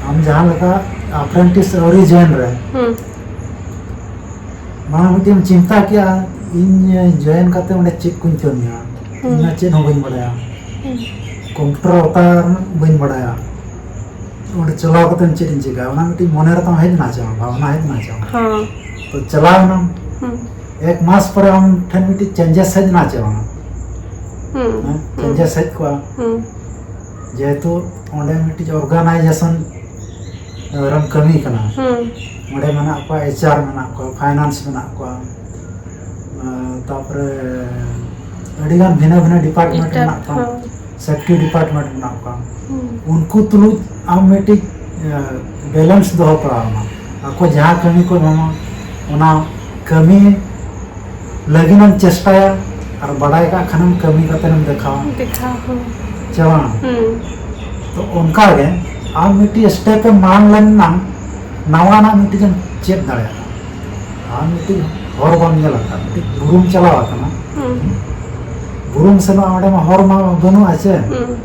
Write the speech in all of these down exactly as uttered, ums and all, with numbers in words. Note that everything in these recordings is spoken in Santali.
ᱟᱢ ᱡᱟᱦᱟᱸ ᱞᱮᱠᱟ ᱟᱯᱨᱮᱱᱴᱤᱥ ᱟᱹᱣᱨᱤ ᱡᱚᱭᱮᱱ ᱨᱮ, ᱦᱩᱸ᱾ ᱢᱟᱲᱟᱝ ᱢᱤᱫᱴᱮᱱ ᱮᱢ ᱪᱤᱱᱛᱟ ᱠᱮᱜᱼᱟ, ᱤᱧ ᱡᱚᱭᱮᱱ ᱠᱟᱛᱮ ᱚᱸᱰᱮ ᱪᱮᱫ ᱠᱚᱧ ᱠᱟᱹᱢᱤᱭᱟ? ᱦᱩᱸ᱾ ᱤᱧ ᱢᱟ ᱪᱮᱫ ᱦᱚᱸ ᱵᱟᱹᱧ ᱵᱟᱲᱟᱭᱟ᱾ ᱦᱩᱸ᱾ ᱠᱚᱢᱯᱤᱭᱩᱴᱟᱨ ᱚᱛᱟ ᱵᱟᱹᱧ ᱵᱟᱲᱟᱭᱟ᱾ ᱚᱸᱰᱮ ᱪᱟᱞᱟᱣ ᱠᱟᱛᱮ ᱪᱮᱫ ᱤᱧ ᱪᱤᱠᱟᱹᱭᱟ? ᱚᱱᱟ ᱢᱤᱫᱴᱤᱡ ᱢᱚᱱᱮ ᱨᱮ ᱛᱟᱢ ᱦᱮᱡ ᱮᱱᱟ ᱪᱮ ᱵᱟᱝ? ᱵᱷᱟᱵᱽᱱᱟ ᱦᱮᱡ ᱮᱱᱟ ᱪᱮ ᱵᱟᱝ? ᱦᱚᱸ᱾ ᱛᱚ ᱪᱟᱞᱟᱣ ᱮᱱᱟᱢ᱾ ᱦᱩᱸ᱾ ᱮᱠ ᱢᱟᱥ ᱯᱚᱨᱮ ᱟᱢ ᱴᱷᱮᱱ ᱢᱤᱫᱴᱤᱡ ᱪᱮᱧᱡᱮᱥ ᱦᱮᱡ ᱮᱱᱟ ᱪᱮ ᱵᱟᱝ? ᱦᱩᱸ᱾ ᱦᱮᱸ? ᱦᱩᱸ᱾ ᱪᱮᱧᱡᱮᱥ ᱦᱮᱡ ᱠᱚᱜᱼᱟ᱾ ᱦᱩᱸ᱾ ᱡᱮᱦᱮᱛᱩ ᱚᱸᱰᱮ ᱢᱤᱫᱴᱤᱡ ᱚᱨᱜᱟᱱᱟᱭᱡᱮᱥᱚᱱ ᱨᱮᱢ ᱠᱟᱹᱢᱤ ᱠᱟᱱᱟ᱾ ᱦᱩᱸ᱾ ᱚᱸᱰᱮ ᱢᱮᱱᱟᱜ ᱠᱚᱣᱟ, ᱮᱭᱤᱪ ᱟᱨ ᱢᱮᱱᱟᱜ ᱠᱚᱣᱟ, ᱯᱷᱟᱭᱱᱟᱱᱥ ᱢᱮᱱᱟᱜ ᱠᱚᱣᱟ, ᱟᱸ, ᱛᱟᱯᱚᱨᱮ ᱟᱹᱰᱤᱜᱟᱱ ᱵᱷᱤᱱᱟᱹ ᱵᱷᱤᱱᱟᱹ ᱰᱤᱯᱟᱨᱴᱢᱮᱱᱴ ᱮᱴᱟᱜ, ᱢᱮᱱᱟᱜ ᱠᱚᱣᱟ, ᱦᱚᱸ᱾ ᱥᱮᱯᱴᱤ ᱰᱤᱯᱟᱨᱴᱢᱮᱱᱴ ᱢᱮᱱᱟᱜ ᱠᱚᱣᱟ᱾ ᱦᱩᱸ᱾ ᱩᱱᱠᱩ ᱛᱩᱞᱩᱡ ᱟᱢ ᱢᱤᱫᱴᱤᱡ, ᱟᱸ, ᱵᱮᱞᱮᱱᱥ ᱫᱚᱦᱚ ᱯᱟᱲᱟᱣ ᱟᱢᱟ᱾ ᱟᱠᱚ ᱡᱟᱦᱟᱸ ᱠᱟᱹᱢᱤ ᱠᱚ ᱮᱢᱟᱢᱟ, ᱚᱱᱟ ᱠᱟᱹᱢᱤ ᱞᱟᱹᱜᱤᱫ ᱮᱢ ᱪᱮᱥᱴᱟᱭᱟ ᱟᱨ ᱵᱟᱰᱟᱭ ᱠᱟᱜ ᱠᱷᱟᱱᱮᱢ ᱠᱟᱹᱢᱤ ᱠᱟᱛᱮᱢ ᱫᱮᱠᱷᱟᱣᱟ᱾ ᱫᱮᱠᱷᱟᱣ, ᱦᱩᱸ᱾ ᱪᱮ ᱵᱟᱝ? ᱦᱩᱸ᱾ ᱛᱚ ᱚᱱᱠᱟ ᱜᱮ ᱟᱢ ᱢᱤᱫᱴᱤᱡ ᱥᱴᱮᱯ ᱮᱢ ᱢᱟᱲᱟᱝ ᱞᱮᱱ ᱱᱟᱝ ᱱᱟᱣᱟᱱᱟᱜ ᱢᱤᱫᱴᱤᱡ ᱮᱢ ᱪᱮᱫ ᱫᱟᱲᱮᱭᱟᱜᱼᱟ᱾ ᱟᱢ ᱢᱤᱫᱴᱤᱡ ᱦᱚᱨ ᱵᱟᱢ ᱧᱮᱞ ᱟᱠᱟᱫ, ᱢᱤᱫᱴᱤᱡ ᱵᱩᱨᱩᱢ ᱪᱟᱞᱟᱣ ᱟᱠᱟᱱᱟ᱾ ᱦᱩᱸ᱾ ᱵᱩᱨᱩᱢ ᱥᱮᱱᱚᱜᱼᱟ, ᱚᱸᱰᱮ ᱢᱟ ᱦᱚᱨ ᱢᱟ ᱵᱟᱹᱱᱩᱜᱼᱟ ᱪᱮ? ᱦᱩᱸ᱾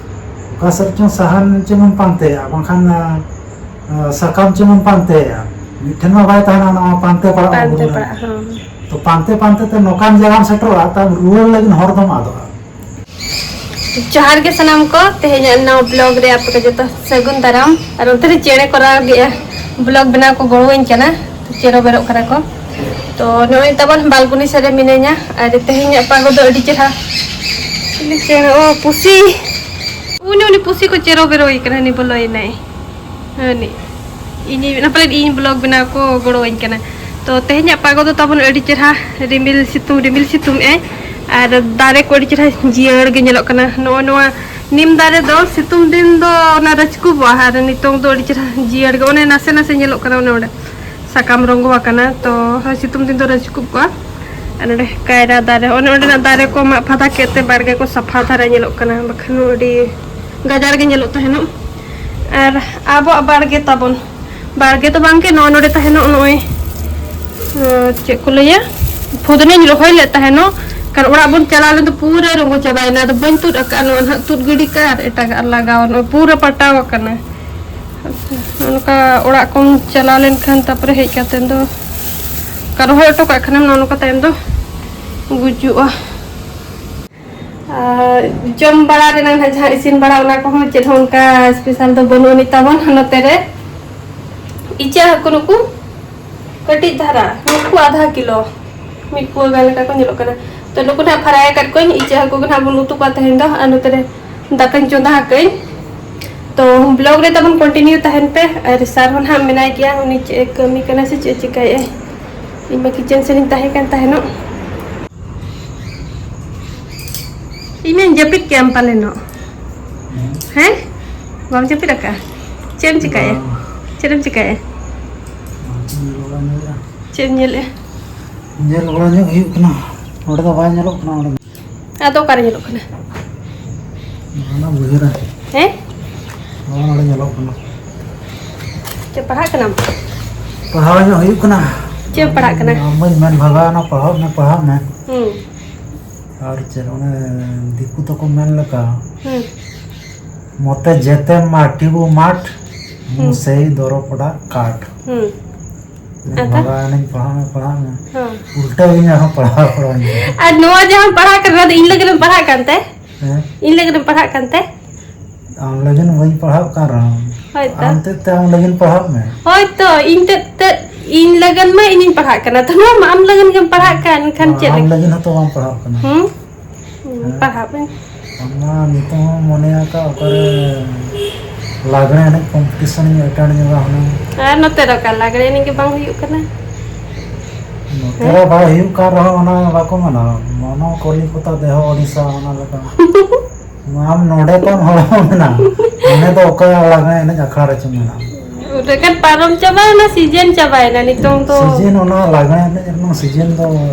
ᱚᱠᱟ ᱥᱮᱫ ᱪᱚᱝ ᱥᱟᱦᱟᱱ ᱪᱚᱝ ᱮᱢ ᱯᱟᱱᱛᱮᱭᱟ, ᱵᱟᱝᱠᱷᱟᱱ, ᱟᱸ, ᱥᱟᱠᱟᱢ ᱪᱚᱝ ᱮᱢ ᱯᱟᱱᱛᱮᱭᱟ, ᱢᱤᱫᱴᱷᱮᱱ ᱢᱟ ᱵᱟᱭ ᱛᱟᱦᱮᱱᱟ, ᱚᱱᱟ ᱢᱟ ᱯᱟᱱᱛᱮ ᱯᱟᱲᱟᱜᱼᱟ ᱯᱟᱱᱛᱮ ᱵᱩᱨᱩ ᱨᱮ᱾ ᱯᱟᱲᱟᱜᱼᱟ, ᱦᱚᱸ᱾ ᱛᱚ ᱯᱟᱱᱛᱮ ᱯᱟᱱᱛᱮ ᱛᱮ ᱱᱚᱝᱠᱟᱱ ᱡᱟᱭᱜᱟᱢ ᱥᱮᱴᱮᱨᱚᱜᱼᱟ, ᱛᱟᱢ ᱨᱩᱣᱟᱹᱲ ᱞᱟᱹᱜᱤᱫ ᱦᱚᱨ ᱫᱚᱢ ᱟᱫᱚᱜᱼᱟ᱾ ᱡᱚᱦᱟᱨ ᱜᱮ ᱥᱟᱱᱟᱢ ᱠᱚ, ᱛᱮᱦᱮᱧᱟᱜ ᱱᱟᱣᱟ ᱵᱞᱚᱜ ᱨᱮ ᱟᱯᱮ ᱠᱚ ᱡᱚᱛᱚ ᱥᱟᱹᱜᱩᱱ ᱫᱟᱨᱟᱢ᱾ ᱟᱨ ᱚᱱᱛᱮ ᱨᱮ ᱪᱮᱬᱮ ᱠᱚ ᱨᱟᱜ ᱮᱜᱼᱟ, ᱵᱞᱚᱜ ᱵᱮᱱᱟᱣ ᱠᱚ ᱜᱚᱲᱚᱣᱟᱹᱧ ᱠᱟᱱᱟ, ᱪᱮᱨᱚ ᱵᱮᱨᱚᱜ ᱠᱟᱱᱟ ᱠᱚ᱾ ᱛᱚ ᱱᱚᱜᱼᱚᱭ ᱛᱟᱵᱚᱱ ᱵᱟᱞᱠᱚᱱᱤ ᱥᱮᱫ ᱨᱮ ᱢᱤᱱᱟᱹᱧᱟ, ᱟᱨ ᱛᱮᱦᱮᱧᱟᱜ ᱯᱟᱜᱚ ᱫᱚ ᱟᱹᱰᱤ ᱪᱮᱦᱨᱟ᱾ ᱪᱤᱞᱤ ᱪᱮᱬᱮ? ᱚ, ᱯᱩᱥᱤ᱾ ᱩᱱᱤ, ᱩᱱᱤ ᱯᱩᱥᱤ ᱠᱚ ᱪᱮᱨᱚ ᱵᱮᱨᱚᱭᱮ ᱠᱟᱱᱟ, ᱩᱱᱤ ᱵᱚᱞᱚᱭᱮᱱᱟᱭ᱾ ᱦᱟᱹᱱᱤ᱾ ᱤᱧᱤᱧ ᱢᱮᱱᱟ ᱯᱟᱞᱮᱱ ᱤᱧ ᱵᱞᱚᱜ ᱵᱮᱱᱟᱣ ᱠᱚ ᱜᱚᱲᱚᱣᱟᱹᱧ ᱠᱟᱱᱟ᱾ ᱛᱚ ᱛᱮᱦᱮᱧᱟᱜ ᱯᱟᱜᱚ ᱫᱚ ᱛᱟᱵᱚᱱ ᱟᱹᱰᱤ ᱪᱮᱦᱨᱟ ᱨᱤᱢᱤᱞ ᱥᱤᱛᱩᱝ, ᱨᱤᱢᱤᱞ ᱥᱤᱛᱩᱝ ᱮᱜᱼᱟᱭ᱾ ᱟᱨ ᱫᱟᱨᱮ ᱠᱚ ᱟᱹᱰᱤ ᱪᱮᱦᱨᱟ ᱡᱤᱭᱟᱹᱲ ᱜᱮ ᱧᱮᱞᱚᱜ ᱠᱟᱱᱟ᱾ ᱱᱚᱜᱼᱚ ᱱᱚᱣᱟ ᱱᱤᱢ ᱫᱟᱨᱮ ᱫᱚ ᱥᱤᱛᱩᱝ ᱫᱤᱱ ᱫᱚ ᱚᱱᱟ ᱨᱟᱹᱪᱠᱩᱵᱚᱜᱼᱟ, ᱟᱨ ᱱᱤᱛᱚᱝ ᱫᱚ ᱟᱹᱰᱤ ᱪᱮᱦᱨᱟ ᱡᱤᱭᱟᱹᱲ ᱜᱮ, ᱚᱱᱮ ᱱᱟᱥᱮ ᱱᱟᱥᱮ ᱧᱮᱞᱚᱜ ᱠᱟᱱᱟ, ᱚᱱᱮ ᱚᱸᱰᱮ ᱥᱟᱠᱟᱢ ᱨᱚᱸᱜᱚ ᱟᱠᱟᱱᱟ᱾ ᱛᱚ ᱦᱳᱭ, ᱥᱤᱛᱩᱝ ᱫᱤᱱ ᱫᱚ ᱨᱟᱹᱪᱠᱩᱵ ᱠᱚᱜᱼᱟ᱾ ᱟᱨ ᱱᱚᱰᱮ ᱠᱟᱭᱨᱟ ᱫᱟᱨᱮ, ᱚᱱᱮ ᱚᱸᱰᱮᱱᱟᱜ ᱫᱟᱨᱮ ᱠᱚ ᱢᱟᱜ ᱯᱷᱟᱫᱟ ᱠᱮᱫ ᱛᱮ ᱵᱟᱲᱜᱮ ᱠᱚ ᱥᱟᱯᱷᱟ ᱫᱷᱟᱨᱟ ᱧᱮᱞᱚᱜ ᱠᱟᱱᱟ, ᱵᱟᱠᱷᱟᱱ ᱟᱹᱰᱤ ᱜᱟᱡᱟᱲ ᱜᱮ ᱧᱮᱞᱚᱜ ᱛᱟᱦᱮᱱᱚᱜ᱾ ᱟᱨ ᱟᱵᱚᱣᱟᱜ ᱵᱟᱲᱜᱮ ᱛᱟᱵᱚᱱ, ᱵᱟᱲᱜᱮ ᱫᱚ ᱵᱟᱝᱜᱮ, ᱱᱚᱜᱼᱚ ᱱᱚᱰᱮ ᱛᱟᱦᱮᱱᱚᱜ ᱱᱚᱜᱼᱚᱭ, ᱟᱸ, ᱪᱮᱫ ᱠᱚ ᱞᱟᱹᱭᱟ, ᱯᱷᱩᱫᱱᱟᱹᱧ ᱨᱚᱦᱚᱭ ᱞᱮᱫ ᱛᱟᱦᱮᱱᱚᱜ, ᱠᱟᱨᱚᱱ ᱚᱲᱟᱜ ᱵᱚᱱ ᱪᱟᱞᱟᱣ ᱞᱮᱱ ᱫᱚ ᱯᱩᱨᱟᱹ ᱨᱚᱸᱜᱚ ᱪᱟᱵᱟᱭᱮᱱᱟ, ᱟᱫᱚ ᱵᱟᱹᱧ ᱛᱩᱫ ᱟᱠᱟᱫᱼᱟ᱾ ᱱᱚᱣᱟ ᱱᱟᱦᱟᱜ ᱛᱩᱫ ᱜᱤᱰᱤ ᱠᱟᱜᱼᱟ ᱟᱨ ᱮᱴᱟᱜᱟᱜ ᱞᱟᱜᱟᱣ, ᱱᱚᱜᱼᱚᱭ ᱯᱩᱨᱟᱹ ᱯᱟᱴᱟᱣ ᱟᱠᱟᱱᱟ᱾ ᱱᱚᱝᱠᱟ ᱚᱲᱟᱜ ᱠᱚᱢ ᱪᱟᱞᱟᱣ ᱞᱮᱱᱠᱷᱟᱱ, ᱛᱟᱨᱯᱚᱨᱮ ᱦᱮᱡ ᱠᱟᱛᱮ ᱫᱚ ᱚᱱᱠᱟ ᱨᱚᱦᱚᱭ ᱦᱚᱴᱚ ᱠᱟᱜ ᱠᱷᱟᱱᱮᱢ, ᱱᱚᱜᱼᱚ ᱱᱚᱝᱠᱟ ᱛᱟᱭᱚᱢ ᱫᱚ ᱜᱩᱡᱩᱜᱼᱟ᱾ ᱟᱨ ᱡᱚᱢ ᱵᱟᱲᱟ ᱨᱮᱱᱟᱜ ᱱᱟᱦᱟᱜ ᱡᱟᱦᱟᱸ ᱤᱥᱤᱱ ᱵᱟᱲᱟ, ᱚᱱᱟ ᱠᱚᱦᱚᱸ ᱪᱮᱫ ᱦᱚᱸ ᱚᱱᱠᱟ ᱥᱯᱮᱥᱟᱞ ᱫᱚ ᱵᱟᱹᱱᱩᱜ ᱟᱹᱱᱤᱡ ᱛᱟᱵᱚᱱ ᱱᱚᱛᱮ ᱨᱮ᱾ ᱤᱪᱟᱹᱜ ᱦᱟᱹᱠᱩ ᱱᱩᱠᱩ ᱠᱟᱹᱴᱤᱡ ᱫᱷᱟᱨᱟ, ᱱᱩᱠᱩ ᱟᱫᱷᱟ ᱠᱤᱞᱳ, ᱢᱤᱫ ᱯᱩᱣᱟᱹ ᱜᱟᱱ ᱞᱮᱠᱟ ᱠᱚ ᱧᱮᱞᱚᱜ ᱠᱟᱱᱟ᱾ ᱛᱚ, ᱱᱩᱠᱩ ᱱᱟᱦᱟᱜ ᱯᱷᱟᱨᱟᱭ ᱟᱠᱟᱫ ᱠᱚᱣᱟᱹᱧ᱾ ᱤᱪᱟᱹᱜ ᱦᱟᱹᱠᱩ ᱜᱮ ᱱᱟᱦᱟᱜ ᱵᱚᱱ ᱩᱛᱩ ᱠᱚᱣᱟ ᱛᱮᱦᱮᱧ ᱫᱚ᱾ ᱟᱨ ᱱᱚᱛᱮ ᱨᱮ ᱫᱟᱠᱟᱧ ᱪᱚᱸᱫᱟ ᱟᱠᱟᱫᱟᱹᱧ᱾ ᱛᱚ, ᱵᱞᱚᱜ ᱨᱮ ᱛᱟᱵᱚᱱ ᱠᱚᱱᱴᱤᱱᱤᱭᱩ ᱛᱟᱦᱮᱱ ᱯᱮ᱾ ᱟᱨ ᱥᱟᱨ ᱦᱚᱸ ᱱᱟᱦᱟᱜ ᱢᱮᱱᱟᱭ ᱜᱮᱭᱟ, ᱩᱱᱤ ᱪᱮᱫ ᱮ ᱠᱟᱹᱢᱤ ᱠᱟᱱᱟ ᱥᱮ ᱪᱮᱫ ᱮ ᱪᱤᱠᱟᱹᱭᱮᱫᱼᱟᱭ᱾ ᱤᱧ ᱢᱟ ᱠᱤᱪᱮᱱ ᱥᱮᱫ ᱤᱧ ᱛᱟᱦᱮᱸ ᱠᱟᱱ ᱛᱟᱦᱮᱱᱚᱜ᱾ ᱤᱧ ᱢᱮᱱ ᱡᱟᱹᱯᱤᱫ ᱠᱮᱜ ᱟᱢ ᱯᱟᱞᱮᱱᱚᱜ᱾ ᱦᱮᱸ? ᱵᱟᱢ ᱡᱟᱹᱯᱤᱫ ᱟᱠᱟᱫᱼᱟ? ᱪᱮᱫ ᱮᱢ ᱪᱤᱠᱟᱹᱭᱮᱫᱼᱟ? ᱵᱟᱝ᱾ ᱪᱮᱫ ᱮᱢ ᱪᱤᱠᱟᱹᱭᱮᱫᱼᱟ? ᱧᱮᱞ ᱵᱟᱲᱟ ᱧᱮᱞᱮᱫᱼᱟ᱾ ᱪᱮᱫ ᱮᱢ ᱧᱮᱞᱮᱫᱼᱟ? ᱧᱮᱞ ᱵᱟᱲᱟ ᱧᱚᱜ ᱦᱩᱭᱩᱜ ᱠᱟᱱᱟ᱾ ᱚᱸᱰᱮ ᱫᱚ ᱵᱟᱭ ᱧᱮᱞᱚᱜ ᱠᱟᱱᱟ, ᱚᱸᱰᱮ᱾ ᱟᱫᱚ ᱚᱠᱟᱨᱮ ᱧᱮᱞᱚᱜ ᱠᱟᱱᱟ? ᱚᱱᱟ ᱵᱟᱹᱭᱦᱟᱹᱲ ᱨᱮ᱾ ᱦᱮᱸ? ᱱᱚᱜᱼᱚ ᱱᱚᱰᱮ ᱧᱮᱞᱚᱜ ᱠᱟᱱᱟ᱾ ᱪᱮᱫ ᱯᱟᱲᱦᱟᱜ ᱠᱟᱱᱟᱢ? ᱯᱟᱲᱦᱟᱣ ᱧᱚᱜ ᱦᱩᱭᱩᱜ ᱠᱟᱱᱟ᱾ ᱪᱮᱫ ᱮᱢ ᱯᱟᱲᱦᱟᱜ ᱠᱟᱱᱟ? ᱟᱢ ᱵᱟᱹᱧ ᱢᱮᱱ ᱵᱷᱟᱜᱟᱣ ᱮᱱᱟ, ᱯᱟᱲᱦᱟᱜ ᱢᱮ, ᱯᱟᱲᱦᱟᱜ ᱢᱮ᱾ ᱦᱩᱸ᱾ ᱟᱨ ᱪᱮᱫ, ᱚᱱᱮ ᱫᱤᱠᱩ ᱛᱟᱠᱚ ᱢᱮᱱ ᱞᱮᱠᱟ, ᱦᱩᱸ᱾ ᱢᱚᱛᱮ ᱡᱮᱛᱮ ᱢᱟᱴᱤ ᱵᱚ ᱢᱟᱴ, ᱦᱩᱸ᱾ ᱢᱩᱥᱮᱭ ᱫᱚᱨᱚᱯᱚᱰᱟ ᱠᱟᱴ᱾ ᱦᱩᱸ᱾ ᱟᱫᱚ? ᱵᱷᱟᱜᱟᱣ ᱮᱱᱟᱹᱧ, ᱯᱟᱲᱦᱟᱜ ᱢᱮ, ᱯᱟᱲᱦᱟᱜ ᱢᱮ᱾ ᱦᱚᱸ᱾ ᱩᱞᱴᱟᱹ ᱜᱤᱧ ᱟᱨᱦᱚᱸ ᱯᱟᱲᱦᱟᱣ ᱯᱟᱲᱦᱟᱣ ᱤᱧ ᱠᱟᱱᱟ᱾ ᱟᱨ ᱱᱚᱣᱟ ᱡᱟᱦᱟᱸᱢ ᱯᱟᱲᱦᱟᱜ ᱠᱟᱱᱟ, ᱱᱚᱣᱟ ᱫᱚ ᱤᱧ ᱞᱟᱹᱜᱤᱫ ᱮᱢ ᱯᱟᱲᱦᱟᱜ ᱠᱟᱱ ᱛᱮ? ᱦᱮᱸ? ᱤᱧ ᱞᱟᱹᱜᱤᱫ ᱮᱢ ᱯᱟᱲᱦᱟᱜ ᱠᱟᱱ ᱛᱮ? ᱟᱢ ᱞᱟᱹᱜᱤᱫ ᱵᱟᱹᱧ ᱯᱟᱲᱦᱟᱜ ᱠᱟᱱ ᱨᱮᱦᱚᱸ, ᱦᱳᱭ ᱛᱚ᱾ ᱟᱢ ᱛᱮᱫ ᱛᱮ ᱟᱢ ᱞᱟᱹᱜᱤᱫ ᱯᱟᱲᱦᱟᱜ ᱢᱮ᱾ ᱦᱳᱭ ᱛᱚ, ᱤᱧ ᱛᱮᱫ ᱛᱮ ᱤᱧ ᱞᱟᱹᱜᱤᱫ ᱢᱟ ᱤᱧᱤᱧ ᱯᱟᱲᱦᱟᱜ ᱠᱟᱱᱟ, ᱛᱚ ᱱᱚᱣᱟ ᱢᱟ ᱟᱢ ᱞᱟᱹᱜᱤᱫ ᱜᱮᱢ ᱯᱟᱲᱦᱟᱜ ᱠᱟᱱ, ᱮᱱᱠᱷᱟᱱ ᱵᱟᱝ, ᱪᱮᱫ ᱟᱢ ᱞᱮᱠᱟ? ᱞᱟᱹᱜᱤᱫ ᱦᱚᱸᱛᱚ ᱵᱟᱢ ᱯᱟᱲᱦᱟᱜ ᱠᱟᱱᱟ᱾ ᱦᱩᱸ? ᱦᱩᱸ, ᱦᱮᱸ? ᱯᱟᱲᱦᱟᱜ ᱢᱮ᱾ ᱟᱢ ᱢᱟ ᱱᱤᱛᱚᱜ ᱦᱚᱸ ᱢᱚᱱᱮ ᱟᱠᱟᱫ ᱚᱠᱟᱨᱮ ᱞᱟᱜᱽᱬᱮ ᱮᱱᱮᱡ ᱠᱚᱢᱯᱤᱴᱤᱥᱚᱱ ᱤᱧ ᱮᱴᱮᱱᱰ ᱧᱚᱜᱟ ᱦᱩᱱᱟᱹᱝ᱾ ᱟᱨ ᱱᱚᱛᱮ ᱫᱚ ᱚᱠᱟ ᱞᱟᱜᱽᱬᱮ ᱮᱱᱮᱡ ᱜᱮ ᱵᱟᱝ ᱦᱩᱭᱩᱜ ᱠᱟᱱᱟ᱾ ᱱᱚᱛᱮ ᱦᱮᱸ? ᱨᱮ ᱵᱟᱭ ᱦᱩᱭᱩᱜ ᱠᱟᱱ ᱨᱮᱦᱚᱸ ᱚᱱᱟ ᱵᱟᱠᱚ ᱢᱮᱱᱟ, ᱢᱚᱱᱚ ᱠᱚᱞᱤᱠᱚᱛᱟ ᱫᱮᱦᱚ ᱳᱰᱤᱥᱟ, ᱚᱱᱟ ᱞᱮᱠᱟ᱾ ᱟᱢ ᱱᱚᱰᱮ ᱠᱷᱚᱱ ᱦᱚᱲ ᱦᱚᱸ ᱢᱮᱱᱟ, ᱢᱚᱱᱮ ᱫᱚ ᱚᱠᱟ ᱞᱟᱜᱽᱬᱮ ᱮᱱᱮᱡ ᱟᱠᱷᱲᱟ ᱨᱮᱪᱚ ᱢᱮᱱᱟ᱾ ᱨᱮᱠᱷᱟᱱ ᱯᱟᱨᱚᱢ ᱪᱟᱵᱟᱭᱮᱱᱟ, ᱥᱤᱡᱮᱱ ᱪᱟᱵᱟᱭᱮᱱᱟ ᱱᱤᱛᱚᱝ ᱫᱚ᱾ ᱥᱤᱡᱮᱱ, ᱚᱱᱟ ᱞᱟᱜᱽᱬᱮ ᱮᱱᱮᱡ ᱨᱮᱱᱟᱜ ᱥᱤᱡᱮᱱ ᱫᱚ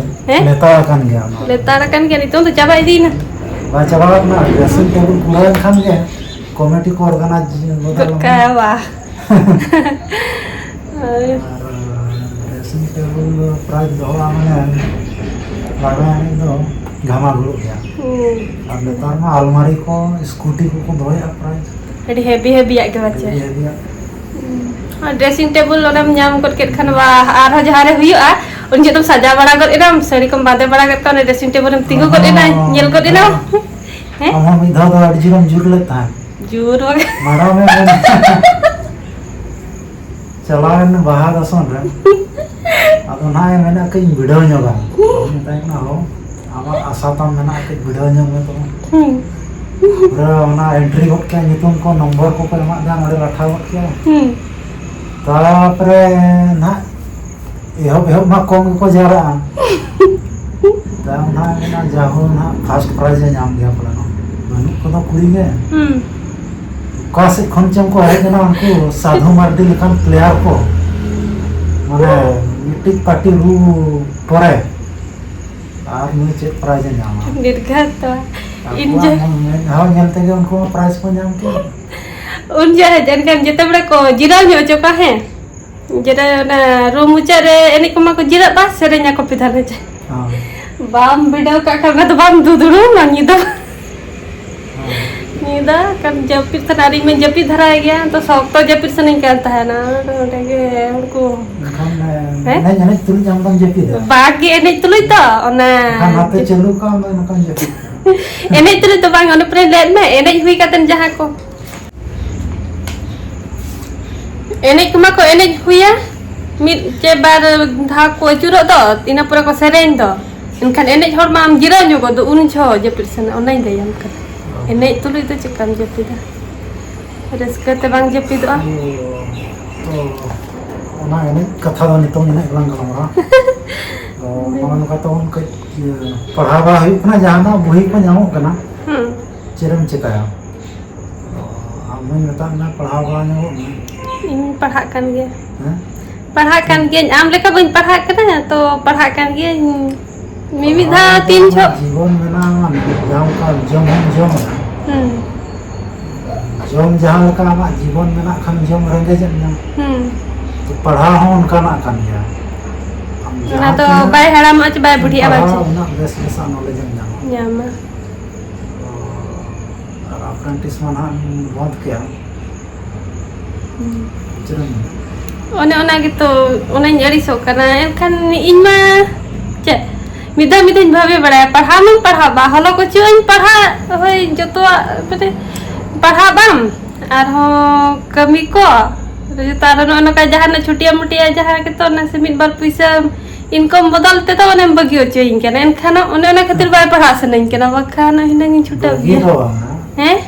ᱦᱮᱸ? ᱞᱮᱛᱟᱲ ᱟᱠᱟᱱ ᱜᱮᱭᱟ ᱚᱱᱟ᱾ ᱞᱮᱛᱟᱲ ᱟᱠᱟᱱ ᱜᱮᱭᱟ, ᱱᱤᱛᱚᱝ ᱫᱚ ᱪᱟᱵᱟ ᱤᱫᱤᱭᱮᱱᱟ᱾ ᱵᱟᱭ ᱪᱟᱵᱟ ᱟᱠᱟᱱᱟ, ᱰᱨᱮᱥᱤᱝ ᱴᱮᱵᱩᱞ ᱠᱩᱲᱟᱹᱣ ᱮᱱ ᱠᱷᱟᱱ ᱜᱮ ᱠᱚᱢᱤᱴᱤ ᱠᱚ ᱚᱨᱜᱟᱱᱟᱭᱤᱡᱽ ᱜᱚᱫᱟ᱾ ᱠᱟᱣᱟ᱾ ᱦᱳᱭ᱾ ᱟᱨ ᱰᱨᱮᱥᱤᱝ ᱴᱮᱵᱩᱞ ᱯᱨᱟᱭᱤᱡᱽ ᱫᱚᱦᱚ ᱢᱟᱱᱮ ᱞᱟᱜᱽᱬᱮ ᱮᱱᱮᱡ ᱫᱚ ᱜᱷᱟᱢᱟ ᱜᱷᱩᱲᱩᱜ ᱜᱮᱭᱟ᱾ ᱦᱩᱸ᱾ ᱟᱨ ᱱᱮᱛᱟᱨ ᱢᱟ ᱟᱞᱢᱟᱨᱤ ᱠᱚ, ᱥᱠᱩᱴᱤ ᱠᱚᱠᱚ ᱫᱚᱦᱚᱭᱮᱫᱼᱟ ᱯᱨᱟᱭᱤᱡᱽ᱾ ᱟᱹᱰᱤ ᱦᱮᱵᱤ ᱦᱮᱵᱤᱭᱟᱜ ᱜᱮ ᱵᱟᱪᱮ? ᱦᱮᱵᱤ ᱦᱮᱵᱤᱭᱟᱜ᱾ ᱟᱨ dressing table ᱚᱸᱰᱮᱢ ᱧᱟᱢ ᱜᱚᱫ ᱠᱮᱫ ᱠᱷᱟᱱ, ᱵᱟ, ᱟᱨᱦᱚᱸ ᱡᱟᱦᱟᱸ ᱨᱮ ᱦᱩᱭᱩᱜᱼᱟ, ᱩᱱ ᱡᱚᱦᱚᱜ ᱫᱚᱢ ᱥᱟᱡᱟᱣ ᱵᱟᱲᱟ ᱜᱚᱫ ᱮᱱᱟᱢ, ᱥᱟᱹᱲᱤ ᱠᱚᱢ ᱵᱟᱸᱫᱮ ᱵᱟᱲᱟ ᱜᱚᱫ ᱠᱟᱜᱼᱟ, ᱚᱸᱰᱮ dressing table ᱨᱮᱢ ᱛᱤᱸᱜᱩ ᱜᱚᱫ ᱮᱱᱟ, ᱦᱚᱸ᱾ ᱧᱮᱞ ᱜᱚᱫ ᱮᱱᱟ᱾ ᱦᱮᱸ? ᱟᱢ ᱦᱚᱸ ᱢᱤᱫ ᱫᱷᱟᱣ ᱫᱚ ᱟᱹᱰᱤ ᱡᱳᱨᱮᱢ ᱡᱩᱨ ᱞᱮᱫ ᱛᱟᱦᱮᱸᱫ᱾ ᱡᱩᱨ ᱵᱟᱝ᱾ ᱢᱟᱲᱟᱝ ᱨᱮ ᱢᱮᱱ-, ᱪᱟᱞᱟᱣᱮᱱ ᱵᱟᱦᱟ ᱫᱟᱥᱚᱱ ᱨᱮ᱾ ᱟᱫᱚ ᱱᱟᱦᱟᱜ ᱮ ᱢᱮᱱᱟ, "ᱠᱟᱹᱡ ᱤᱧ ᱵᱤᱰᱟᱹᱣ ᱧᱚᱜᱟ᱾" ᱟᱫᱚᱧ ᱢᱮᱛᱟᱭ ᱠᱟᱱᱟ, "ᱦᱳ, ᱟᱢᱟᱜ ᱟᱥᱟ ᱛᱟᱢ ᱢᱮᱱᱟᱜᱼᱟ, ᱠᱟᱹᱡ ᱵᱤᱰᱟᱹᱣ ᱧᱚᱜ ᱢᱮ ᱛᱚᱵᱮ᱾" ᱦᱩᱸ᱾ ᱯᱩᱨᱟᱹ ᱚᱱᱟ entry ᱜᱚᱫ ᱠᱮᱜᱼᱟ, ᱧᱩᱛᱩᱢ ᱠᱚ, ᱱᱚᱢᱵᱚᱨ ᱠᱚᱠᱚ ᱮᱢᱟᱫᱟ, ᱱᱚᱰᱮ ᱞᱟᱴᱷᱟ ᱜᱚᱫ ᱠᱮᱜᱼᱟ᱾ ᱦᱩᱸ᱾ ᱛᱟᱨᱯᱚᱨᱮ ᱱᱟᱦᱟᱜ ᱮᱦᱚᱵ, ᱮᱦᱚᱵ ᱢᱟ ᱠᱚᱢ ᱜᱮᱠᱚ ᱡᱟᱣᱨᱟᱜᱼᱟ᱾ ᱛᱟᱭᱚᱢ ᱱᱟᱦᱟᱜ ᱢᱮᱱᱟ, ᱡᱟᱦᱳ ᱱᱟᱦᱟᱜ first prize ᱮ ᱧᱟᱢ ᱜᱮᱭᱟ ᱯᱟᱞᱮᱱ᱾ ᱵᱟᱹᱱᱩᱜ ᱠᱚᱫᱚ ᱠᱩᱲᱤ ᱜᱮ᱾ ᱦᱩᱸ᱾ ᱚᱠᱟ ᱥᱮᱫ ᱠᱷᱚᱱ ᱪᱚᱝ ᱠᱚ ᱦᱮᱡ ᱮᱱᱟ ᱩᱱᱠᱩ ᱥᱟᱫᱷᱩ ᱢᱟᱨᱰᱤ ᱞᱮᱠᱟᱱ player ᱠᱚ᱾ ᱢᱟᱱᱮ ᱢᱤᱫᱴᱤᱡ ᱯᱟᱹᱴᱤ ᱨᱩ ᱯᱚᱨᱮ ᱟᱨ ᱱᱩᱭ ᱪᱮᱫ prize ᱮ ᱧᱟᱢᱟ? ᱱᱤᱨᱜᱷᱟᱛ ᱛᱚ᱾ ᱤᱧ ᱟᱠᱚᱣᱟᱜ ᱡᱚ- ᱢᱚᱱ ᱢᱮᱫ ᱦᱟᱣ ᱧᱮᱞ ᱛᱮᱜᱮ ᱩᱱᱠᱩ ᱢᱟ prize ᱠᱚ ᱧᱟᱢ ᱠᱮᱫ᱾ ᱩᱱ ᱡᱚᱦᱚᱜ ᱮᱱᱠᱷᱟᱱ ᱡᱮᱛᱮ ᱵᱮᱲᱟ ᱠᱚ ᱡᱤᱨᱟᱹᱣ ᱧᱚᱜ ᱦᱚᱪᱚ ᱠᱚᱣᱟ, ᱦᱮᱸ? ᱡᱮᱨᱮ ᱚᱱᱟ ᱨᱩᱢ ᱢᱩᱪᱟᱹᱫ ᱨᱮ ᱮᱱᱮᱡ ᱠᱚᱢᱟ ᱠᱚ ᱡᱤᱨᱟᱹᱜ ᱵᱟ, ᱥᱮᱨᱮᱧ ᱟᱠᱚ ᱯᱤᱫᱷᱟᱱ ᱨᱮ᱾ ᱦᱚᱸ᱾ ᱵᱟᱢ ᱵᱤᱰᱟᱹᱣ ᱠᱟᱜ ᱠᱷᱟᱱ ᱚᱱᱟ ᱫᱚ ᱵᱟᱢ ᱫᱩᱫᱩᱲᱩᱢᱟ ᱧᱤᱫᱟᱹ᱾ ᱦᱚᱸ᱾ ᱧᱤᱫᱟᱹ ᱠᱷᱟᱱ ᱡᱟᱹᱯᱤᱫ ᱥᱟᱱᱟ, ᱟᱨ ᱤᱧ ᱢᱟᱧ ᱡᱟᱹᱯᱤᱫ ᱫᱷᱟᱨᱟᱭ ᱜᱮᱭᱟ, ᱛᱚ ᱥᱚᱠᱛᱚ ᱡᱟᱹᱯᱤᱫ ᱥᱟᱱᱟᱧ ᱠᱟᱱ ᱛᱟᱦᱮᱱᱟ᱾ ᱚᱸᱰᱮ ᱜᱮ ᱩᱱᱠᱩ ᱮᱱᱠᱷᱟᱱ, ᱦᱮᱸ? ᱮᱱᱮᱡ, ᱮᱱᱮᱡ ᱛᱩᱞᱩᱡ ᱟᱢ ᱫᱚᱢ ᱡᱟᱹᱯᱤᱫᱟ? ᱵᱟᱝ ᱜᱮ, ᱮᱱᱮᱡ ᱛᱩᱞᱩᱡ ᱛᱚ, ᱚᱱᱟ ᱮᱱᱠᱷᱟᱱ ᱦᱟᱯᱮ ᱪᱟᱹᱞᱩ ᱠᱟᱜ ᱟᱢ ᱫᱚ ᱱᱚᱝᱠᱟᱢ ᱡᱟᱹᱯᱤᱫ ᱠᱟᱜᱼᱟ᱾ ᱮᱱᱮᱡ ᱛᱩᱞᱩᱡ ᱫᱚ ᱵᱟᱝ, ᱚᱱᱮ ᱯᱨᱮ ᱞᱟᱹᱭᱟᱫ ᱢᱮ, ᱮᱱᱮᱡ ᱦᱩᱭ ᱠᱟᱛᱮ ᱡᱟᱦᱟᱸ ᱠᱚ ᱮᱱᱮᱡ ᱠᱚᱢᱟ ᱠᱚ ᱮᱱᱮᱡ ᱦᱩᱭᱟ, ᱢᱤᱫ ᱪᱮ ᱵᱟᱨ ᱫᱷᱟᱣ ᱠᱚ ᱟᱹᱪᱩᱨᱚᱜ ᱫᱚ, ᱤᱱᱟᱹ ᱯᱚᱨᱮ ᱠᱚ ᱥᱮᱨᱮᱧ ᱫᱚ᱾ ᱮᱱᱠᱷᱟᱱ ᱮᱱᱮᱡ ᱦᱚᱲ ᱢᱟ ᱟᱢ ᱡᱤᱨᱟᱹᱣ ᱧᱚᱜᱚᱜ ᱫᱚ, ᱩᱱ ᱡᱷᱚᱜ ᱡᱟᱹᱯᱤᱫ ᱥᱟᱱᱟ, ᱚᱱᱟᱧ ᱞᱟᱹᱭᱟᱢ ᱠᱟᱱᱟ᱾ ᱮᱱᱮᱡ ᱛᱩᱞᱩᱡ ᱫᱚ ᱪᱮᱠᱟᱢ ᱡᱟᱹᱯᱤᱫᱟ? ᱨᱟᱹᱥᱠᱟᱹ ᱛᱮ ᱵᱟᱝ ᱡᱟᱹᱯᱤᱫᱚᱜᱼᱟ᱾ ᱛᱚ, ᱚᱱᱟ ᱮᱱᱮᱡ ᱠᱟᱛᱷᱟ ᱫᱚ ᱱᱤᱛᱚᱝ ᱮᱱᱮᱡ ᱜᱮᱞᱟᱝ ᱜᱟᱞᱢᱟᱨᱟᱣᱟ᱾ ᱛᱚ, ᱱᱚᱜᱼᱚ ᱱᱚᱝᱠᱟ ᱛᱟᱵᱚᱱ ᱠᱟᱹᱡ, ᱤᱭᱟᱹ, ᱯᱟᱲᱦᱟᱣ ᱵᱟᱲᱟ ᱦᱩᱭᱩᱜ ᱠᱟᱱᱟ, ᱡᱟᱦᱟᱱᱟᱜ ᱵᱳᱭ ᱠᱚ ᱧᱟᱢᱚᱜ ᱠᱟᱱᱟ᱾ ᱦᱩᱸ᱾ ᱪᱮᱫ ᱮᱢ ᱪᱮᱠᱟᱭᱟ? ᱟᱢ ᱦᱚᱧ ᱢᱮᱛᱟᱜ ᱢᱮ, ᱯᱟᱲᱦᱟᱣ ᱵᱟᱲᱟ ᱧᱚᱜᱚᱜ ᱢᱮ᱾ ᱤᱧ ᱯᱟᱲᱦᱟᱜ ᱠᱟᱱ ᱜᱮᱭᱟ᱾ ᱦᱮᱸ? ᱯᱟᱲᱦᱟᱜ ᱠᱟᱱ ᱜᱤᱭᱟᱹᱧ, ᱟᱢ ᱞᱮᱠᱟ ᱵᱟᱹᱧ ᱯᱟᱲᱦᱟᱜ ᱠᱟᱱᱟ, ᱛᱚ ᱯᱟᱲᱦᱟᱜ ᱠᱟᱱ ᱜᱤᱭᱟᱹᱧ᱾ ᱢᱤᱢᱤᱫ ᱫᱷᱟᱣ ᱯᱟᱲᱦᱟᱣ ᱛᱤᱱ ᱫᱚ ᱡᱚᱦᱚᱜ᱾ ᱡᱤᱵᱚᱱ ᱢᱮᱱᱟᱜᱼᱟ, ᱡᱟᱦᱟᱸ ᱞᱮᱠᱟ ᱡᱚᱢ ᱦᱚᱸᱢ ᱡᱚᱢᱟ᱾ ᱦᱩᱸ᱾ ᱡᱚᱢ ᱡᱟᱦᱟᱸ ᱞᱮᱠᱟ ᱟᱢᱟᱜ ᱡᱤᱵᱚᱱ ᱢᱮᱱᱟᱜ ᱠᱷᱟᱱ ᱡᱚᱢ ᱨᱮᱸᱜᱮᱡᱮᱫ ᱢᱮᱭᱟ᱾ ᱦᱩᱸ᱾ ᱛᱚ ᱯᱟᱲᱦᱟᱣ ᱦᱚᱸ ᱚᱱᱠᱟᱱᱟᱜ ᱠᱟᱱ ᱜᱮᱭᱟ᱾ ᱟᱢ ᱚᱱᱟ ᱡᱟᱦᱟᱸ ᱫᱚ ᱛᱤᱱᱟᱹᱜ ᱵᱟᱭ ᱦᱟᱲᱟᱢᱚᱜᱼᱟ ᱪᱮ ᱵᱟᱭ ᱮᱢ ᱵᱩᱰᱷᱤᱜᱼᱟ, ᱵᱟᱭ ᱯᱟᱲᱦᱟᱣᱟ, ᱪᱮ? ᱩᱱᱟᱹᱜ ᱵᱮᱥ ᱵᱮᱥᱟᱜ knowledge ᱮᱢ ᱧᱟᱢᱟ᱾ ᱧᱟᱢᱟ᱾ ᱛᱚ ᱟᱨ apprentice ᱢᱟ ᱱᱟᱦᱟᱜ ᱮᱢ ᱵᱚᱸᱫᱽ ᱠᱮᱜᱼᱟ᱾ ᱦᱩᱸ᱾ ᱪᱮᱫ ᱮᱢ ᱢᱮᱱᱟ? ᱚᱱᱮ ᱚᱱᱟ ᱜᱮᱛᱚ, ᱚᱱᱟᱧ ᱟᱹᱲᱤᱥᱚᱜ ᱠᱟᱱᱟ᱾ ᱮᱱᱠᱷᱟᱱ ᱤᱧ ᱢᱟ ᱪᱮᱫ, ᱢᱤᱫ ᱫᱷᱟᱣ ᱢᱤᱫ ᱫᱷᱟᱣᱧ ᱵᱷᱟᱵᱮ ᱵᱟᱲᱟᱭᱟ, ᱯᱟᱲᱦᱟᱣ ᱢᱟᱧ ᱯᱟᱲᱦᱟᱜ ᱵᱟ, ᱦᱚᱞᱚ ᱠᱚᱪᱚ ᱤᱧ ᱯᱟᱲᱦᱟᱜ, ᱦᱳᱭ, ᱡᱚᱛᱚᱣᱟᱜ ᱢᱟᱱᱮ ᱯᱟᱲᱦᱟᱜ ᱵᱟᱝ, ᱟᱨᱦᱚᱸ ᱠᱟᱹᱢᱤ ᱠᱚ, ᱡᱚᱛᱚ ᱟᱨᱦᱚᱸ ᱱᱚᱜᱼᱚ ᱱᱚᱝᱠᱟ ᱡᱟᱦᱟᱱᱟᱜ ᱪᱷᱩᱴᱤᱭᱟ ᱢᱩᱴᱤᱭᱟ ᱡᱟᱦᱟᱸ ᱜᱮᱛᱚ, ᱱᱟᱥᱮ ᱢᱤᱫ ᱵᱟᱨ ᱯᱩᱭᱥᱟᱹ ᱤᱱᱠᱟᱢ ᱵᱚᱫᱚᱞ ᱛᱮᱫᱚ ᱚᱱᱮᱢ ᱵᱟᱹᱜᱤ ᱦᱚᱪᱚᱭᱤᱧ ᱠᱟᱱᱟ᱾ ᱮᱱᱠᱷᱟᱱ ᱚᱱᱮ ᱚᱱᱟ ᱠᱷᱟᱹᱛᱤᱨ ᱵᱟᱭ ᱯᱟᱲᱦᱟᱜ ᱥᱟᱱᱟᱧ ᱠᱟᱱᱟ, ᱵᱟᱠᱷᱟᱱ ᱦᱤᱱᱟᱹᱝ ᱤᱧ ᱪᱷᱩᱴᱟᱹᱜ ᱵᱟᱹᱜᱤ ᱜᱮᱭᱟ᱾ ᱫᱚ ᱵᱟᱝᱟ᱾ ᱦᱮᱸ?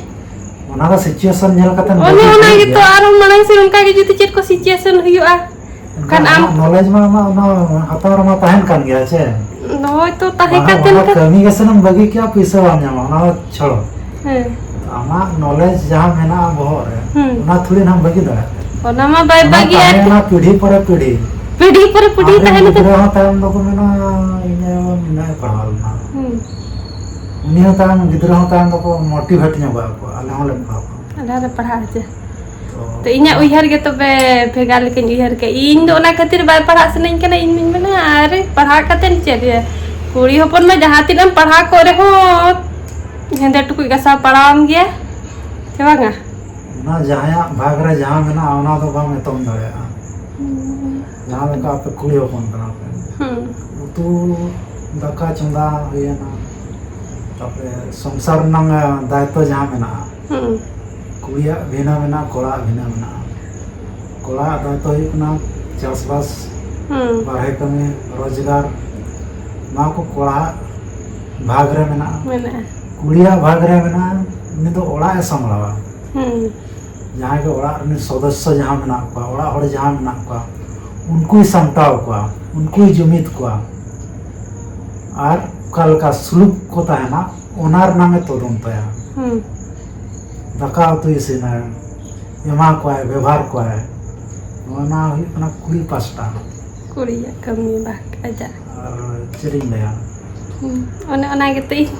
ᱚᱱᱟ ᱫᱚ situation ᱧᱮᱞ ᱠᱟᱛᱮᱢ ᱚᱱᱮ ᱵᱟᱹᱜᱤ ᱚᱱᱟ ᱦᱩᱭᱩᱜ ᱜᱮᱛᱚ, ᱜᱮᱭᱟ᱾ ᱟᱨᱚ ᱢᱟᱲᱟᱝ ᱥᱮᱫ ᱚᱱᱠᱟ ᱜᱮ ᱡᱩᱫᱤ ᱪᱮᱫ ᱠᱚ situation ᱦᱩᱭᱩᱜᱼᱟ, ᱮᱱᱠᱷᱟᱱ ᱠᱷᱟᱱ ᱟᱢ ᱟᱢᱟᱜ knowledge ᱢᱟ ᱟᱢᱟᱜ ᱚᱱᱟ ᱦᱟᱛᱟᱣ ᱨᱮᱢᱟ ᱛᱟᱦᱮᱱ ᱠᱟᱱ ᱜᱮᱭᱟ ᱪᱮ? ᱦᱳᱭ ᱛᱚ, ᱛᱟᱦᱮᱸ ᱵᱟᱝᱟ, ᱠᱟᱛᱮ ᱚᱱᱟ ᱠᱷᱟᱱ ᱠᱟᱹᱢᱤ ᱜᱮᱥᱮ ᱮᱢ ᱵᱟᱹᱜᱤ ᱠᱮᱭᱟ, ᱯᱩᱭᱥᱟᱹ ᱵᱟᱢ ᱧᱟᱢᱟ, ᱚᱱᱟ ᱫᱚ ᱪᱷᱟᱲᱚ᱾ ᱦᱮᱸ᱾ ᱟᱢᱟᱜ knowledge ᱡᱟᱦᱟᱸ ᱢᱮᱱᱟᱜᱼᱟ ᱵᱚᱦᱚᱜ ᱨᱮ, ᱦᱩᱸ᱾ ᱚᱱᱟ ᱛᱷᱩᱲᱤ ᱱᱟᱢ ᱵᱟᱹᱜᱤ ᱫᱟᱲᱮᱭᱟᱜᱼᱟ᱾ ᱚᱱᱟ ᱢᱟ ᱵᱟᱭ ᱚᱱᱟ ᱵᱟᱹᱜᱤᱭᱟ᱾ ᱛᱟᱦᱮᱸᱭᱮᱱᱟ ᱯᱤᱲᱦᱤ ᱯᱚᱨᱮ ᱯᱤᱲᱦᱤ᱾ ᱯᱤᱲᱦᱤ ᱯᱚᱨᱮ ᱯᱤᱲᱦᱤ ᱟᱢᱨᱮᱱ ᱛᱟᱦᱮᱱ ᱫᱚ᱾ ᱜᱤᱫᱽᱨᱟᱹ ᱦᱚᱸ ᱛᱟᱭᱚᱢ ᱫᱚᱠᱚ ᱢᱮᱱᱟ, "ᱤᱧ ᱟᱭᱳ ᱱᱤᱱᱟᱹᱜ ᱮ ᱯᱟᱲᱦᱟᱣ ᱞᱮᱱᱟ᱾" ᱦᱩᱸ᱾ ᱩᱱᱤ ᱦᱚᱸ ᱛᱟᱭᱚᱢ, ᱜᱤᱫᱽᱨᱟᱹ ᱦᱚᱸ ᱛᱟᱭᱚᱢ ᱫᱚᱠᱚ motivate ᱧᱚᱜᱚᱜ ᱟᱠᱚ, "ᱟᱞᱮ ᱦᱚᱸᱞᱮ ᱯᱟᱲᱦᱟᱣ ᱠᱚᱣᱟ᱾" ᱟᱞᱮ ᱦᱚᱸᱞᱮ ᱯᱟᱲᱦᱟᱜᱼᱟ ᱪᱮ? ᱛᱚ ᱛᱚ ᱤᱧᱟᱹᱜ ᱩᱭᱦᱟᱹᱨ ᱜᱮ ᱛᱚᱵᱮ ᱵᱷᱮᱜᱟᱨ ᱞᱮᱠᱟᱧ ᱩᱭᱦᱟᱹᱨ ᱠᱮᱜᱼᱟ᱾ ᱤᱧ ᱫᱚ ᱚᱱᱟ ᱠᱷᱟᱹᱛᱤᱨ ᱵᱟᱭ ᱯᱟᱲᱦᱟᱜ ᱥᱟᱱᱟᱧ ᱠᱟᱱᱟ᱾ ᱤᱧ ᱫᱩᱧ ᱢᱮᱱᱟ, "ᱟᱨᱮ, ᱯᱟᱲᱦᱟᱜ ᱠᱟᱛᱮᱫ ᱪᱮᱫ ᱦᱩᱭᱩᱜᱼᱟ? ᱠᱩᱲᱤ ᱦᱚᱯᱚᱱ ᱢᱟ ᱡᱟᱦᱟᱸ ᱛᱤᱱᱟᱹᱜ ᱮᱢ ᱯᱟᱲᱦᱟᱣ ᱠᱚᱜ ᱨᱮᱦᱚᱸ ᱦᱮᱸᱫᱮ ᱴᱩᱠᱩᱡ ᱜᱟᱥᱟᱣ ᱯᱟᱲᱟᱣᱟᱢ ᱜᱮᱭᱟ, ᱥᱮ ᱵᱟᱝᱟ?" ᱚᱱᱟ ᱡᱟᱦᱟᱸᱭᱟᱜ ᱵᱷᱟᱜᱽ ᱨᱮ ᱡᱟᱦᱟᱸ ᱢᱮᱱᱟᱜᱼᱟ, ᱚᱱᱟ ᱫᱚ ᱵᱟᱢ ᱮᱛᱚᱢ ᱫᱟᱲᱮᱭᱟᱜᱼᱟ᱾ ᱦᱩᱸ᱾ ᱡᱟᱦᱟᱸ ᱞᱮᱠᱟ ᱟᱯᱮ ᱠᱩᱲᱤ ᱦᱚᱯᱚᱱ ᱠᱟᱱᱟ ᱯᱮ, ᱦᱩᱸ᱾ ᱩᱛᱩ ᱫᱟᱠᱟ ᱪᱚᱸᱫᱟ ᱦᱩᱭᱮᱱᱟ, ᱛᱟᱯᱚᱨᱮ ᱥᱚᱝᱥᱟᱨ ᱨᱮᱱᱟᱝ ᱫᱟᱭᱤᱛᱛᱚ ᱡᱟᱦᱟᱸ ᱢᱮᱱᱟᱜᱼᱟ, ᱦᱩᱸ᱾ ᱠᱩᱲᱤᱭᱟᱜ ᱵᱷᱤᱱᱟᱹ ᱢᱮᱱᱟᱜᱼᱟ, ᱠᱚᱲᱟᱣᱟᱜ ᱵᱷᱤᱱᱟᱹ ᱢᱮᱱᱟᱜᱼᱟ᱾ ᱠᱚᱲᱟᱣᱟᱜ ᱫᱟᱭᱤᱛᱛᱚ ᱦᱩᱭᱩᱜ ᱠᱟᱱᱟ ᱪᱟᱥᱵᱟᱥ, ᱦᱩᱸ᱾ ᱵᱟᱨᱦᱮ ᱠᱟᱹᱢᱤ, ᱨᱳᱡᱽᱜᱟᱨ, ᱱᱚᱣᱟ ᱠᱚ ᱠᱚᱲᱟᱣᱟᱜ ᱵᱷᱟᱜᱽ ᱨᱮ ᱢᱮᱱᱟᱜᱼᱟ᱾ ᱢᱮᱱᱟᱜᱼᱟ᱾ ᱠᱩᱲᱤᱭᱟᱜ ᱵᱷᱟᱜᱽ ᱨᱮ ᱢᱮᱱᱟᱜᱼᱟ, ᱩᱱᱤ ᱫᱚ ᱚᱲᱟᱜ ᱮ ᱥᱟᱢᱵᱲᱟᱣᱟ᱾ ᱦᱩᱸ᱾ ᱡᱟᱦᱟᱸᱭ ᱜᱮ ᱚᱲᱟᱜ ᱨᱮᱱ ᱥᱚᱫᱚᱥᱥᱚ ᱡᱟᱦᱟᱸ ᱢᱮᱱᱟᱜ ᱠᱚᱣᱟ, ᱚᱲᱟᱜ ᱦᱚᱲ ᱡᱟᱦᱟᱸ ᱢᱮᱱᱟᱜ ᱠᱚᱣᱟ, ᱩᱱᱠᱩᱭ ᱥᱟᱢᱴᱟᱣ ᱠᱚᱣᱟ, ᱩᱱᱠᱩᱭ ᱡᱩᱢᱤᱫ ᱠᱚᱣᱟ᱾ ᱟᱨ ᱚᱠᱟ ᱞᱮᱠᱟ ᱥᱩᱞᱩᱠ ᱠᱚ ᱛᱟᱦᱮᱱᱟ, ᱚᱱᱟ ᱨᱮᱱᱟᱝ ᱮ ᱛᱚᱫᱚᱱᱛᱚᱭᱟ᱾ ᱦᱩᱸ᱾ ᱫᱟᱠᱟ ᱩᱛᱩᱭ ᱤᱥᱤᱱᱟ, ᱮᱢᱟ ᱠᱚᱣᱟᱭ, ᱵᱮᱵᱷᱟᱨ ᱠᱚᱣᱟᱭ᱾ ᱱᱚᱣᱟ ᱢᱟ ᱦᱩᱭᱩᱜ ᱠᱟᱱᱟ ᱠᱩᱲᱤ ᱯᱟᱥᱴᱟ᱾ ᱠᱩᱲᱤᱭᱟᱜ ᱠᱟᱹᱢᱤ ᱵᱷᱟᱜᱽ ᱟᱡᱟᱜ᱾ ᱟᱨ ᱪᱮᱫ ᱤᱧ ᱞᱟᱹᱭᱟ? ᱦᱩᱸ, ᱚᱱᱮ ᱚᱱᱟ ᱜᱮᱛᱚ ᱤᱧ,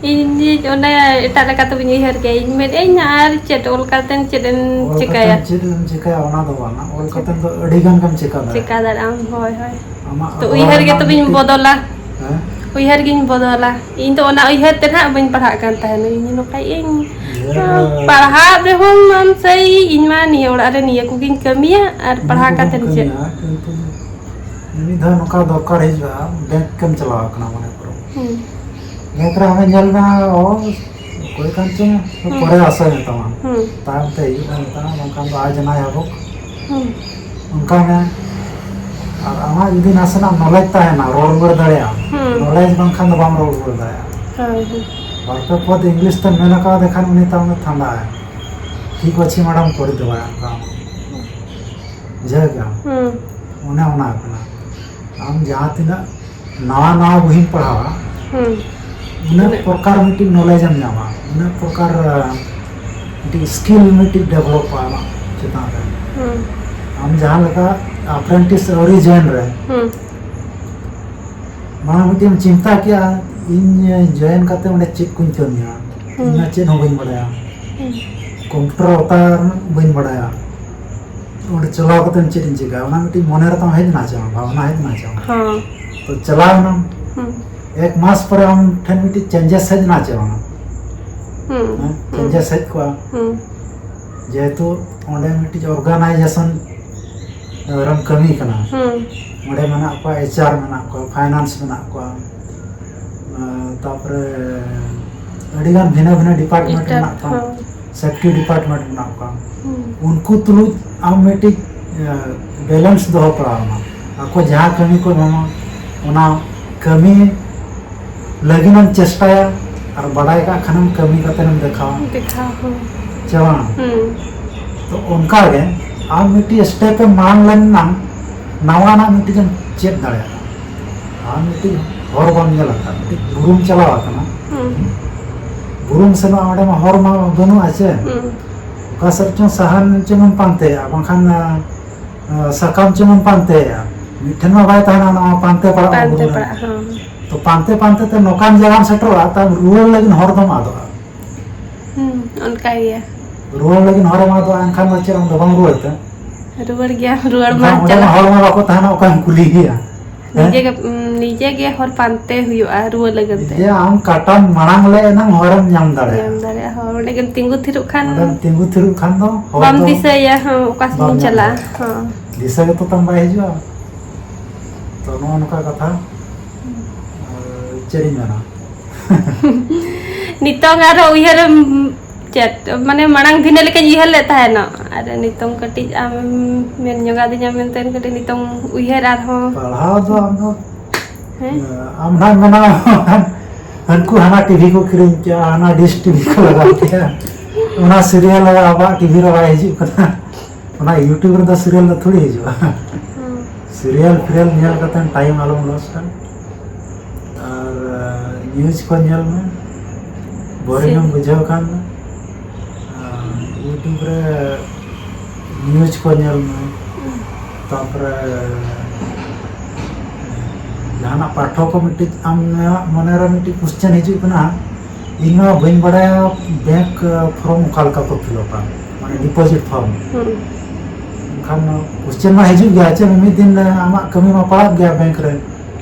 ᱤᱧ ᱚᱱᱮ ᱮᱴᱟᱜ ᱞᱮᱠᱟ ᱛᱮᱵᱚᱱ ᱩᱭᱦᱟᱹᱨ ᱠᱮᱭᱟ᱾ ᱤᱧ ᱢᱮᱱᱮᱫ ᱟᱹᱧ, ᱟᱨ ᱪᱮᱫ ᱚᱞ ᱠᱟᱛᱮᱢ ᱪᱮᱫ ᱮᱢ ᱚᱞ ᱪᱤᱠᱟᱹᱭᱟ? ᱠᱟᱛᱮᱢ ᱪᱮᱫ ᱮᱢ ᱪᱤᱠᱟᱹᱭᱟ, ᱚᱱᱟ ᱫᱚ ᱵᱟᱝᱟ᱾ ᱚᱞ ᱠᱟᱛᱮᱢ ᱫᱚ ᱟᱹᱰᱤ ᱜᱟᱱ ᱜᱮᱢ ᱪᱤᱠᱟᱹ ᱫᱟᱲᱮᱭᱟᱜᱼᱟ᱾ ᱪᱤᱠᱟᱹ ᱫᱟᱲᱮᱭᱟᱜ ᱟᱢ, ᱦᱳᱭ, ᱦᱳᱭ᱾ ᱟᱢᱟᱜ ᱛᱚ ᱨᱚᱲ ᱩᱭᱦᱟᱹᱨ ᱜᱮ ᱨᱮᱱᱟᱜ ᱛᱚᱵᱮᱧ ᱢᱤᱫᱴᱤᱡ ᱵᱚᱫᱚᱞᱟ᱾ ᱦᱮᱸ? ᱩᱭᱦᱟᱹᱨ ᱜᱤᱧ ᱵᱚᱫᱚᱞᱟ᱾ ᱤᱧ ᱫᱚ ᱚᱱᱟ ᱩᱭᱦᱟᱹᱨ ᱛᱮ ᱱᱟᱦᱟᱜ ᱵᱟᱹᱧ ᱯᱟᱲᱦᱟᱜ ᱠᱟᱱ ᱛᱟᱦᱮᱱᱟ᱾ ᱤᱧ ᱱᱚᱝᱠᱟᱭᱮᱫ ᱟᱹᱧ, ᱯᱟᱲᱦᱟᱜ ᱨᱮᱦᱚᱸ ᱢᱟᱱ ᱥᱮᱭ ᱤᱧ ᱢᱟ ᱱᱤᱭᱟᱹ ᱚᱲᱟᱜ ᱨᱮ ᱱᱤᱭᱟᱹ ᱠᱚᱜᱮᱧ ᱠᱟᱹᱢᱤᱭᱟ ᱟᱨ ᱯᱟᱲᱦᱟᱣ ᱠᱟᱛᱮ ᱪᱮᱫ? ᱠᱤᱱᱛᱩ ᱢᱤᱫ ᱫᱷᱟᱣ ᱱᱚᱝᱠᱟ ᱫᱚᱨᱠᱟᱨ ᱦᱤᱡᱩᱜᱼᱟ, ᱵᱮᱝᱠ ᱮᱢ ᱪᱟᱞᱟᱣ ᱟᱠᱟᱱᱟ ᱢᱚᱱᱮ ᱠᱚᱨᱚ᱾ ᱦᱩᱸ᱾ ᱵᱮᱝᱠ ᱨᱮ ᱦᱟᱱᱮ ᱧᱮᱞ ᱢᱮ, ᱚ, ᱚᱠᱚᱭ ᱠᱟᱱ ᱪᱚᱝ, ᱦᱩᱸ᱾ ᱯᱚᱨᱮ ᱟᱥᱟᱭ ᱢᱮᱛᱟᱢᱟ᱾ ᱦᱩᱸ᱾ ᱛᱟᱭᱚᱢ ᱛᱮ ᱦᱤᱡᱩᱜ ᱠᱟᱱ ᱢᱮᱛᱟᱢᱟ, ᱵᱟᱝᱠᱷᱟᱱ ᱫᱚ ᱟᱡ ᱡᱟᱱᱟᱭ ᱟᱵᱚ᱾ ᱦᱩᱸ᱾ ᱚᱱᱠᱟ ᱜᱮ᱾ ᱟᱨ ᱟᱢᱟᱜ ᱡᱩᱫᱤ ᱱᱟᱥᱮᱱᱟᱜ ᱱᱚᱞᱮᱡᱽ ᱛᱟᱦᱮᱱᱟ, ᱨᱚᱲ ᱨᱩᱣᱟᱹᱲ ᱫᱟᱲᱮᱭᱟᱜᱼᱟᱢ᱾ ᱦᱩᱸ᱾ ᱱᱚᱞᱮᱡᱽ ᱵᱟᱝᱠᱷᱟᱱ ᱫᱚ ᱵᱟᱢ ᱨᱚᱲ ᱨᱩᱣᱟᱹᱲ ᱫᱟᱲᱮᱭᱟᱜᱼᱟ᱾ ᱦᱳᱭ, ᱦᱳᱭ᱾ ᱵᱟᱨᱯᱮ ᱯᱚᱫ ᱤᱝᱞᱤᱥ ᱛᱮᱢ ᱢᱮᱱ ᱟᱠᱟᱫᱮ ᱠᱷᱟᱱ ᱩᱱᱤ ᱛᱟᱢ ᱴᱷᱟᱱᱰᱟᱜᱼᱟᱭ᱾ ᱴᱷᱤᱠ ᱟᱪᱷᱮ ᱢᱮᱰᱟᱢ ᱠᱚᱨᱮ ᱫᱚ ᱵᱟᱭ ᱚᱱᱠᱟ᱾ ᱵᱩᱡᱷᱟᱹᱣ ᱠᱮᱫᱟᱢ? ᱦᱩᱸ᱾ ᱚᱱᱮ ᱚᱱᱟ ᱠᱟᱱᱟ᱾ ᱟᱢ ᱡᱟᱦᱟᱸ ᱛᱤᱱᱟᱹᱜ ᱱᱟᱣᱟ ᱱᱟᱣᱟ ᱵᱳᱭᱮᱢ ᱯᱟᱲᱦᱟᱣᱟ, ᱦᱩᱸ᱾ ᱩᱱᱟᱹᱜ ᱩᱱᱟᱹᱜ᱾ ᱯᱨᱚᱠᱟᱨ ᱢᱤᱫᱴᱤᱡ ᱱᱚᱞᱮᱡᱽ ᱮᱢ ᱧᱟᱢᱟ, ᱩᱱᱟᱹᱜ ᱯᱨᱚᱠᱟᱨ, ᱟᱸ, ᱢᱤᱫᱴᱤᱡ ᱥᱠᱤᱞ ᱢᱤᱫᱴᱤᱡ ᱰᱮᱵᱷᱞᱚᱯᱚᱜᱼᱟ ᱟᱢᱟᱜ ᱪᱮᱛᱟᱱ ᱨᱮ᱾ ᱦᱩᱸ᱾ ᱟᱢ ᱡᱟᱦᱟᱸ ᱞᱮᱠᱟ ᱟᱯᱨᱮᱱᱴᱤᱥ ᱟᱹᱣᱨᱤ ᱡᱚᱭᱮᱱ ᱨᱮ, ᱦᱩᱸ᱾ ᱢᱟᱲᱟᱝ ᱢᱤᱫᱴᱤᱡ ᱮᱢ ᱪᱤᱱᱛᱟ ᱠᱮᱜᱼᱟ, ᱤᱧ ᱡᱚᱭᱮᱱ ᱠᱟᱛᱮ ᱚᱸᱰᱮ ᱪᱮᱫ ᱠᱚᱧ ᱠᱟᱹᱢᱤᱭᱟ? ᱦᱩᱸ᱾ ᱤᱧ ᱢᱟ ᱪᱮᱫ ᱦᱚᱸ ᱵᱟᱹᱧ ᱵᱟᱲᱟᱭᱟ᱾ ᱦᱩᱸ᱾ ᱠᱚᱢᱯᱤᱭᱩᱴᱟᱨ ᱚᱛᱟ ᱵᱟᱹᱧ ᱵᱟᱲᱟᱭᱟ᱾ ᱚᱸᱰᱮ ᱪᱟᱞᱟᱣ ᱠᱟᱛᱮ ᱪᱮᱫ ᱤᱧ ᱪᱤᱠᱟᱹᱭᱟ? ᱚᱱᱟ ᱢᱤᱫᱴᱤᱡ ᱢᱚᱱᱮ ᱨᱮ ᱛᱟᱢ ᱦᱮᱡ ᱮᱱᱟ ᱪᱮ ᱵᱟᱝ? ᱵᱷᱟᱵᱽᱱᱟ ᱦᱮᱡ ᱮᱱᱟ ᱪᱮ ᱵᱟᱝ? ᱦᱚᱸ᱾ ᱛᱚ ᱪᱟᱞᱟᱣ ᱮᱱᱟᱢ᱾ ᱦᱩᱸ᱾ ᱮᱠ ᱢᱟᱥ ᱯᱚᱨᱮ ᱟᱢ ᱴᱷᱮᱱ ᱢᱤᱫᱴᱤᱡ ᱪᱮᱧᱡᱮᱥ ᱦᱮᱡ ᱮᱱᱟ ᱪᱮ ᱵᱟᱝ? ᱦᱩᱸ᱾ ᱦᱮᱸ? ᱦᱩᱸ᱾ ᱪᱮᱧᱡᱮᱥ ᱦᱮᱡ ᱠᱚᱜᱼᱟ᱾ ᱦᱩᱸ᱾ ᱡᱮᱦᱮᱛᱩ ᱚᱸᱰᱮ ᱢᱤᱫᱴᱤᱡ ᱚᱨᱜᱟᱱᱟᱭᱡᱮᱥᱚᱱ ᱨᱮᱢ ᱠᱟᱹᱢᱤ ᱠᱟᱱᱟ᱾ ᱦᱩᱸ᱾ ᱚᱸᱰᱮ ᱢᱮᱱᱟᱜ ᱠᱚᱣᱟ, ᱮᱭᱤᱪ ᱟᱨ ᱢᱮᱱᱟᱜ ᱠᱚᱣᱟ, ᱯᱷᱟᱭᱱᱟᱱᱥ ᱢᱮᱱᱟᱜ ᱠᱚᱣᱟ, ᱟᱸ, ᱛᱟᱯᱚᱨᱮ ᱟᱹᱰᱤᱜᱟᱱ ᱵᱷᱤᱱᱟᱹ ᱵᱷᱤᱱᱟᱹ ᱰᱤᱯᱟᱨᱴᱢᱮᱱᱴ ᱮᱴᱟᱜ, ᱢᱮᱱᱟᱜ ᱠᱚᱣᱟ, ᱦᱚᱸ᱾ ᱥᱮᱯᱴᱤ ᱰᱤᱯᱟᱨᱴᱢᱮᱱᱴ ᱢᱮᱱᱟᱜ ᱠᱚᱣᱟ᱾ ᱦᱩᱸ᱾ ᱩᱱᱠᱩ ᱛᱩᱞᱩᱡ ᱟᱢ ᱢᱤᱫᱴᱤᱡ, ᱟᱸ, ᱵᱮᱞᱮᱱᱥ ᱫᱚᱦᱚ ᱯᱟᱲᱟᱣ ᱟᱢᱟ᱾ ᱟᱠᱚ ᱡᱟᱦᱟᱸ ᱠᱟᱹᱢᱤ ᱠᱚ ᱮᱢᱟᱢᱟ, ᱚᱱᱟ ᱠᱟᱹᱢᱤ ᱞᱟᱹᱜᱤᱫ ᱮᱢ ᱪᱮᱥᱴᱟᱭᱟ ᱟᱨ ᱵᱟᱰᱟᱭ ᱠᱟᱜ ᱠᱷᱟᱱᱮᱢ ᱠᱟᱹᱢᱤ ᱠᱟᱛᱮ ᱮᱢ ᱫᱮᱠᱷᱟᱣᱟ᱾ ᱫᱮᱠᱷᱟᱣ, ᱦᱩᱸ᱾ ᱪᱮ ᱵᱟᱝ? ᱦᱩᱸ᱾ ᱛᱚ ᱚᱱᱠᱟ ᱜᱮ ᱟᱢ ᱢᱤᱫᱴᱤᱡ ᱥᱴᱮᱯ ᱮᱢ ᱢᱟᱲᱟᱝ ᱞᱮᱱ ᱠᱷᱟᱱ ᱱᱟᱣᱟᱱᱟᱜ ᱢᱤᱫᱴᱤᱡ ᱮᱢ ᱪᱮᱫ ᱫᱟᱲᱮᱭᱟᱜᱼᱟ᱾ ᱟᱢ ᱢᱤᱫᱴᱤᱡ ᱦᱚᱨ ᱵᱟᱢ ᱧᱮᱞ ᱟᱠᱟᱫ, ᱢᱤᱫᱴᱤᱡ ᱵᱩᱨᱩᱢ ᱪᱟᱞᱟᱣ ᱟᱠᱟᱱᱟ᱾ ᱦᱩᱸ᱾ ᱵᱩᱨᱩᱢ ᱥᱮᱱᱚᱜᱼᱟ, ᱚᱸᱰᱮ ᱢᱟ ᱦᱚᱨ ᱢᱟ ᱵᱟᱹᱱᱩᱜᱼᱟ ᱪᱮ? ᱦᱩᱸ᱾ ᱚᱠᱟ ᱥᱮᱫ ᱪᱚᱝ ᱥᱟᱦᱟᱱ ᱪᱚᱝ ᱮᱢ ᱯᱟᱱᱛᱮᱭᱟ, ᱵᱟᱝᱠᱷᱟᱱ, ᱟᱸ, ᱥᱟᱠᱟᱢ ᱪᱚᱝ ᱮᱢ ᱯᱟᱱᱛᱮᱭᱟ, ᱢᱤᱫᱴᱷᱮᱱ ᱢᱟ ᱵᱟᱭ ᱛᱟᱦᱮᱱᱟ, ᱚᱱᱟ ᱢᱟ ᱯᱟᱱᱛᱮ ᱯᱟᱲᱟᱜᱼᱟ ᱯᱟᱱᱛᱮ ᱵᱩᱨᱩ ᱨᱮ᱾ ᱯᱟᱲᱟᱜ, ᱦᱚᱸ᱾ ᱛᱚ ᱯᱟᱱᱛᱮ ᱯᱟᱱᱛᱮ ᱛᱮ ᱱᱚᱝᱠᱟᱱ ᱡᱟᱭᱜᱟᱢ ᱥᱮᱴᱮᱨᱚᱜᱼᱟ, ᱛᱟᱢ ᱨᱩᱣᱟᱹᱲ ᱞᱟᱹᱜᱤᱫ ᱦᱚᱨ ᱫᱚᱢ ᱟᱫᱚᱜᱼᱟ᱾ ᱦᱩᱸ, ᱚᱱᱠᱟ ᱜᱮ᱾ ᱨᱩᱣᱟᱹᱲ ᱞᱟᱹᱜᱤᱫ ᱦᱚᱨᱮᱢ ᱟᱫᱚᱜᱼᱟ, ᱮᱱᱠᱷᱟᱱ ᱫᱚ ᱪᱮᱫ ᱟᱢ ᱫᱚ ᱵᱟᱢ ᱨᱩᱣᱟᱹᱲ ᱛᱮ? ᱨᱩᱣᱟᱹᱲ ᱜᱮᱭᱟ, ᱨᱩᱣᱟᱹᱲ ᱢᱟ ᱮᱱᱠᱷᱟᱱ ᱚᱸᱰᱮ ᱢᱟ ᱪᱟᱞᱟᱜ᱾ ᱦᱚᱲ ᱢᱟ ᱵᱟᱠᱚ ᱛᱟᱦᱮᱱᱟ, ᱚᱠᱚᱭᱮᱢ ᱠᱩᱞᱤᱭᱮᱭᱟ? ᱱᱤᱡᱮ ᱜᱮ, ᱩᱢ, ᱱᱤᱡᱮ ᱜᱮ ᱦᱚᱨ ᱯᱟᱱᱛᱮ ᱦᱩᱭᱩᱜᱼᱟ ᱨᱩᱣᱟᱹᱲ ᱞᱟᱹᱜᱤᱫ ᱛᱮ᱾ ᱡᱮ ᱟᱢ ᱠᱟᱴᱟᱢ ᱢᱟᱲᱟᱝ ᱞᱮ ᱮᱱᱟᱝ ᱦᱚᱨᱮᱢ ᱧᱟᱢ ᱫᱟᱲᱮᱭᱟᱜᱼᱟ᱾ ᱧᱟᱢ ᱫᱟᱲᱮᱭᱟᱜᱼᱟ, ᱦᱚᱸ, ᱚᱸᱰᱮ ᱜᱮᱢ ᱛᱤᱸᱜᱩ ᱛᱷᱤᱨᱚᱜ ᱠᱷᱟᱱ ᱚᱸᱰᱮᱢ ᱛᱤᱸᱜᱩ ᱛᱷᱤᱨᱚᱜ ᱠᱷᱟᱱ ᱫᱚ ᱦᱚᱨ ᱵᱟᱢ ᱫᱚ ᱫᱤᱥᱟᱹᱭᱟ, ᱦᱚᱸ, ᱚᱠᱟ ᱥᱮᱫ ᱵᱟᱢ ᱮᱢ ᱧᱟᱢ ᱪᱟᱞᱟᱜᱼᱟ᱾ ᱫᱟᱲᱮᱭᱟᱜᱼᱟ᱾ ᱦᱚᱸ᱾ ᱫᱤᱥᱟᱹ ᱜᱮᱛᱚ ᱛᱟᱢ ᱵᱟᱭ ᱦᱤᱡᱩᱜᱼᱟ᱾ ᱛᱚ ᱱᱚᱜᱼᱚ ᱱᱚᱝᱠᱟ ᱠᱟᱛᱷᱟ᱾ ᱟᱨ ᱪᱮᱫ ᱤᱧ ᱢᱮᱱᱟ? ᱱᱤᱛᱚᱝ ᱟᱨᱦᱚᱸ ᱩᱭᱦᱟᱹᱨᱮᱢ ᱪᱮᱫ? ᱢᱟᱱᱮ ᱢᱟᱲᱟᱝ ᱵᱷᱤᱱᱟᱹ ᱞᱮᱠᱟᱧ ᱩᱭᱦᱟᱹᱨ ᱞᱮᱫ ᱛᱟᱦᱮᱱᱟ᱾ ᱟᱨ ᱱᱤᱛᱚᱝ ᱠᱟᱹᱴᱤᱡ ᱟᱢᱮᱢ ᱢᱮᱱ ᱧᱚᱜᱟᱫᱤᱧᱟ ᱢᱮᱱᱛᱮ ᱠᱟᱹᱴᱤᱡ ᱱᱤᱛᱚᱝ ᱩᱭᱦᱟᱹᱨ ᱟᱨᱦᱚᱸ᱾ ᱯᱟᱲᱦᱟᱣ ᱫᱚ ᱟᱢ ᱫᱚ, ᱦᱮᱸ? ᱟᱢ ᱱᱟᱜ ᱢᱮᱱᱟ, ᱦᱟᱹᱱᱠᱩ ᱦᱟᱱᱟ ᱴᱤᱵᱷᱤ ᱠᱚ ᱠᱤᱨᱤᱧ ᱠᱮᱜᱼᱟ, ᱦᱟᱱᱟ ᱰᱤᱥ ᱴᱤᱵᱷᱤ ᱠᱚ ᱞᱟᱜᱟᱣ ᱠᱮᱜᱼᱟ᱾ ᱚᱱᱟ ᱥᱤᱨᱤᱭᱟᱞ ᱟᱵᱚᱣᱟᱜ ᱴᱤᱵᱷᱤ ᱨᱮ ᱵᱟᱭ ᱦᱤᱡᱩᱜ ᱠᱟᱱᱟ᱾ ᱚᱱᱟ YouTube ᱨᱮᱫᱚ ᱥᱤᱨᱤᱭᱟᱞ ᱫᱚ ᱛᱷᱚᱲᱤ ᱦᱤᱡᱩᱜᱼᱟ᱾ ᱦᱩᱸ᱾ ᱥᱤᱨᱤᱭᱟᱞ ᱯᱷᱤᱨᱤᱭᱟᱞ ᱧᱮᱞ ᱠᱟᱛᱮ ᱴᱟᱭᱤᱢ ᱟᱞᱚᱢ ᱞᱚᱥᱟ᱾ ᱟᱨ, ᱟᱸ, ᱱᱤᱭᱩᱡᱽ ᱠᱚ ᱧᱮᱞ ᱢᱮ, ᱵᱳᱨᱤᱝ ᱮᱢ ᱥᱮ- ᱵᱩᱡᱷᱟᱹᱣ ᱠᱷᱟᱱ ᱫᱚ, ᱟᱸ, YouTube ᱨᱮ ᱱᱤᱭᱩᱡᱽ ᱠᱚ ᱧᱮᱞ ᱢᱮ᱾ ᱦᱩᱸ᱾ ᱛᱟᱨᱯᱚᱨᱮ ᱡᱟᱦᱟᱱᱟᱜ ᱯᱟᱴᱷᱚ ᱠᱚ ᱢᱤᱫᱴᱤᱡ ᱟᱢᱟᱜ ᱢᱚᱱᱮᱨᱮ ᱢᱤᱫᱴᱤᱡ ᱠᱚᱥᱪᱮᱱ ᱦᱤᱡᱩᱜ ᱠᱟᱱᱟ, ᱤᱧ ᱢᱟ ᱵᱟᱹᱧ ᱵᱟᱲᱟᱭᱟ ᱵᱮᱝᱠ ᱯᱷᱨᱚᱢ ᱚᱠᱟ ᱞᱮᱠᱟ ᱠᱚ ᱯᱷᱤᱞᱚᱯᱟ, ᱢᱟᱱᱮ ᱰᱤᱯᱚᱡᱤᱴ ᱯᱷᱨᱚᱢ᱾ ᱦᱩᱸ᱾ ᱮᱱᱠᱷᱟᱱ ᱠᱚᱥᱪᱮᱱ ᱢᱟ ᱦᱤᱡᱩᱜ ᱜᱮᱭᱟ, ᱪᱮ ᱢᱤᱫ ᱫᱤᱱ ᱟᱢᱟᱜ ᱠᱟᱹᱢᱤ ᱢᱟ ᱯᱟᱲᱟᱜ ᱜᱮᱭᱟ ᱵᱮᱝᱠ ᱨᱮ,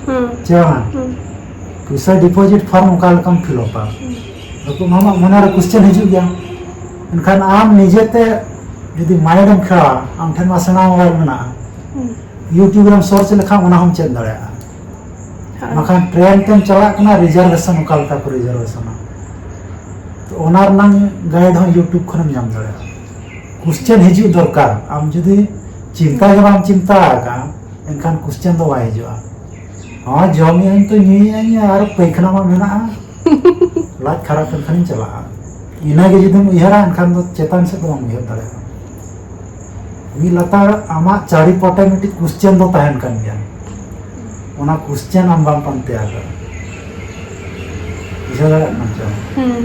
ᱦᱩᱸ᱾ ᱪᱮ ᱵᱟᱝ? ᱦᱩᱸ᱾ ᱯᱚᱭᱥᱟ ᱰᱤᱯᱚᱡᱤᱴ ᱯᱷᱚᱨᱢ ᱚᱠᱟ ᱞᱮᱠᱟᱢ ᱯᱷᱤᱞᱚᱯᱟ? ᱦᱩᱸ᱾ ᱱᱩᱠᱩ ᱢᱟ ᱟᱢᱟᱜ ᱢᱚᱱᱮᱨᱮ ᱠᱚᱥᱪᱮᱱ ᱦᱤᱡᱩᱜ ᱜᱮᱭᱟ᱾ ᱮᱱᱠᱷᱟᱱ ᱟᱢ ᱱᱤᱡᱮᱛᱮ ᱡᱩᱫᱤ ᱢᱟᱭᱤᱱᱰ ᱮᱢ ᱠᱷᱮᱞᱟᱣᱟ, ᱟᱢ ᱴᱷᱮᱱ ᱢᱟ ᱥᱮᱬᱟ ᱢᱳᱵᱟᱭᱤᱞ ᱢᱮᱱᱟᱜᱼᱟ, ᱦᱩᱸ᱾ YouTube ᱨᱮᱢ ᱥᱟᱨᱪ ᱞᱮᱠᱷᱟᱱ ᱚᱱᱟ ᱦᱚᱸᱢ ᱪᱮᱫ ᱫᱟᱲᱮᱭᱟᱜᱼᱟ᱾ ᱦᱳᱭ᱾ ᱵᱟᱠᱷᱟᱱ ᱴᱨᱮᱱ ᱛᱮᱢ ᱪᱟᱞᱟᱜ ᱠᱟᱱᱟ, ᱨᱤᱡᱟᱨᱵᱷᱮᱥᱚᱱ ᱚᱠᱟ ᱞᱮᱠᱟ ᱠᱚ ᱨᱤᱡᱟᱨᱵᱷᱮᱥᱚᱱᱟ, ᱛᱚ ᱚᱱᱟ ᱨᱮᱱᱟᱜ ᱜᱟᱭᱤᱰ ᱦᱚᱸ YouTube ᱠᱷᱚᱱᱮᱢ ᱧᱟᱢ ᱫᱟᱲᱮᱭᱟᱜᱼᱟ᱾ ᱠᱚᱥᱪᱮᱱ ᱦᱤᱡᱩᱜ ᱫᱚᱨᱠᱟᱨ, ᱟᱢ ᱡᱩᱫᱤ ᱪᱤᱱᱛᱟ ᱜᱮ ᱵᱟᱢ ᱪᱤᱱᱛᱟ ᱟᱠᱟᱫᱼᱟ, ᱮᱱᱠᱷᱟᱱ ᱠᱚᱥᱪᱮᱱ ᱫᱚ ᱵᱟᱭ ᱦᱤᱡᱩᱜᱼᱟ᱾ ᱦᱚᱸ, ᱡᱚᱢᱮᱜᱼᱟᱹᱧ ᱛᱚ ᱧᱩᱭᱮᱜᱼᱟᱹᱧ ᱟᱨ ᱯᱟᱹᱭᱠᱷᱟᱱᱟ ᱢᱟ ᱢᱮᱱᱟᱜᱼᱟ᱾ ᱞᱟᱡ ᱠᱷᱟᱨᱟᱯ ᱮᱱ ᱠᱷᱟᱱᱤᱧ ᱪᱟᱞᱟᱜᱼᱟ᱾ ᱤᱱᱟᱹᱜᱮ ᱡᱩᱫᱤᱢ ᱩᱭᱦᱟᱹᱨᱟ, ᱮᱱᱠᱷᱟᱱ ᱫᱚ ᱪᱮᱛᱟᱱ ᱥᱮᱫ ᱫᱚ ᱵᱟᱢ ᱩᱭᱦᱟᱹᱨ ᱫᱟᱲᱮᱭᱟᱜᱼᱟ᱾ ᱢᱤᱫ ᱞᱟᱛᱟᱨ ᱟᱢᱟᱜ ᱪᱟᱨᱤᱯᱚᱴᱮ ᱢᱤᱫᱴᱤᱡ ᱠᱚᱥᱪᱮᱱ ᱫᱚ ᱛᱟᱦᱮᱱ ᱠᱟᱱ ᱜᱮᱭᱟ᱾ ᱚᱱᱟ ᱠᱚᱥᱪᱮᱱ ᱟᱢ ᱵᱟᱢ ᱯᱟᱱᱛᱮ ᱟᱠᱟᱫᱟ᱾ ᱵᱩᱡᱷᱟᱹᱣ ᱫᱟᱲᱮᱭᱟᱜ ᱠᱟᱱᱟ ᱪᱚ? ᱦᱩᱸ᱾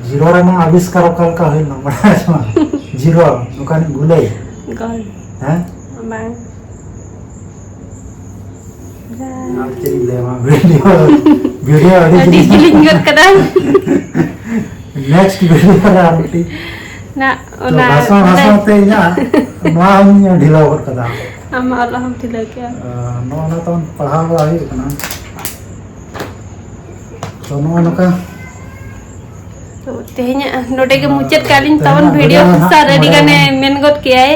ᱡᱤᱨᱳ ᱨᱮᱱᱟᱜ ᱟᱵᱤᱥᱠᱟᱨ ᱚᱠᱟ ᱞᱮᱠᱟ ᱦᱩᱭ ᱞᱮᱱᱟ, ᱵᱟᱲᱟᱭ ᱟᱪᱷᱮ ᱵᱟᱝ? ᱡᱤᱨᱳ, ᱫᱚᱠᱟᱱ ᱜᱩᱞᱟᱹᱭ᱾ ᱜᱚᱞ᱾ ᱦᱮᱸ? ᱵᱟᱝ᱾ ᱟᱨ ᱪᱮᱫ ᱤᱧ ᱞᱟᱹᱭᱟ, ᱵᱷᱤᱰᱤᱭᱳ, ᱵᱷᱤᱰᱤᱭᱳ ᱟᱹᱰᱤ ᱟᱹᱰᱤ ᱡᱤᱞᱤᱧ᱾ ᱡᱤᱞᱤᱧ ᱜᱚᱫ ᱠᱟᱫᱟ᱾ ᱱᱮᱠᱥᱴ ᱵᱷᱤᱰᱤᱭᱳ ᱨᱮ ᱟᱨ ᱢᱤᱫᱴᱤᱡ᱾ ᱱᱟ, ᱛᱚ, ᱚᱱᱟ ᱵᱷᱟᱥᱟᱣ, ᱚᱱᱟ ᱵᱷᱟᱥᱟᱣ ᱛᱮ ᱤᱧᱟᱹᱜ ᱱᱚᱣᱟ ᱦᱚᱸᱧ ᱰᱷᱤᱞᱟᱹᱣ ᱜᱚᱫ ᱠᱟᱫᱟ᱾ ᱟᱢᱟᱜ ᱚᱞᱚᱜ ᱦᱚᱸᱢ ᱰᱷᱤᱞᱟᱹᱣ ᱠᱮᱜᱼᱟ᱾ ᱟᱨ ᱱᱚᱜᱼᱚ ᱱᱟ ᱛᱟᱵᱚᱱ ᱯᱟᱲᱦᱟᱣ ᱵᱟᱲᱟ ᱦᱩᱭᱩᱜ ᱠᱟᱱᱟ᱾ ᱛᱚ ᱱᱚᱜᱼᱚ ᱱᱚᱝᱠᱟ᱾ ᱛᱚ ᱛᱮᱦᱮᱧᱟᱜ ᱱᱚᱰᱮ ᱜᱮ ᱢᱩᱪᱟᱹᱫ ᱠᱟᱜ ᱞᱤᱧ ᱛᱟᱵᱚᱱ ᱛᱮᱦᱮᱧᱟᱜ ᱵᱷᱤᱰᱤᱭᱳ᱾ ᱵᱷᱤᱰᱤᱭᱳ ᱥᱟᱨ ᱦᱟᱸᱜ ᱟᱹᱰᱤ ᱱᱚᱰᱮ ᱜᱟᱱᱮ ᱜᱮ ᱢᱮᱱ ᱜᱚᱫ ᱠᱮᱜᱼᱟᱭ᱾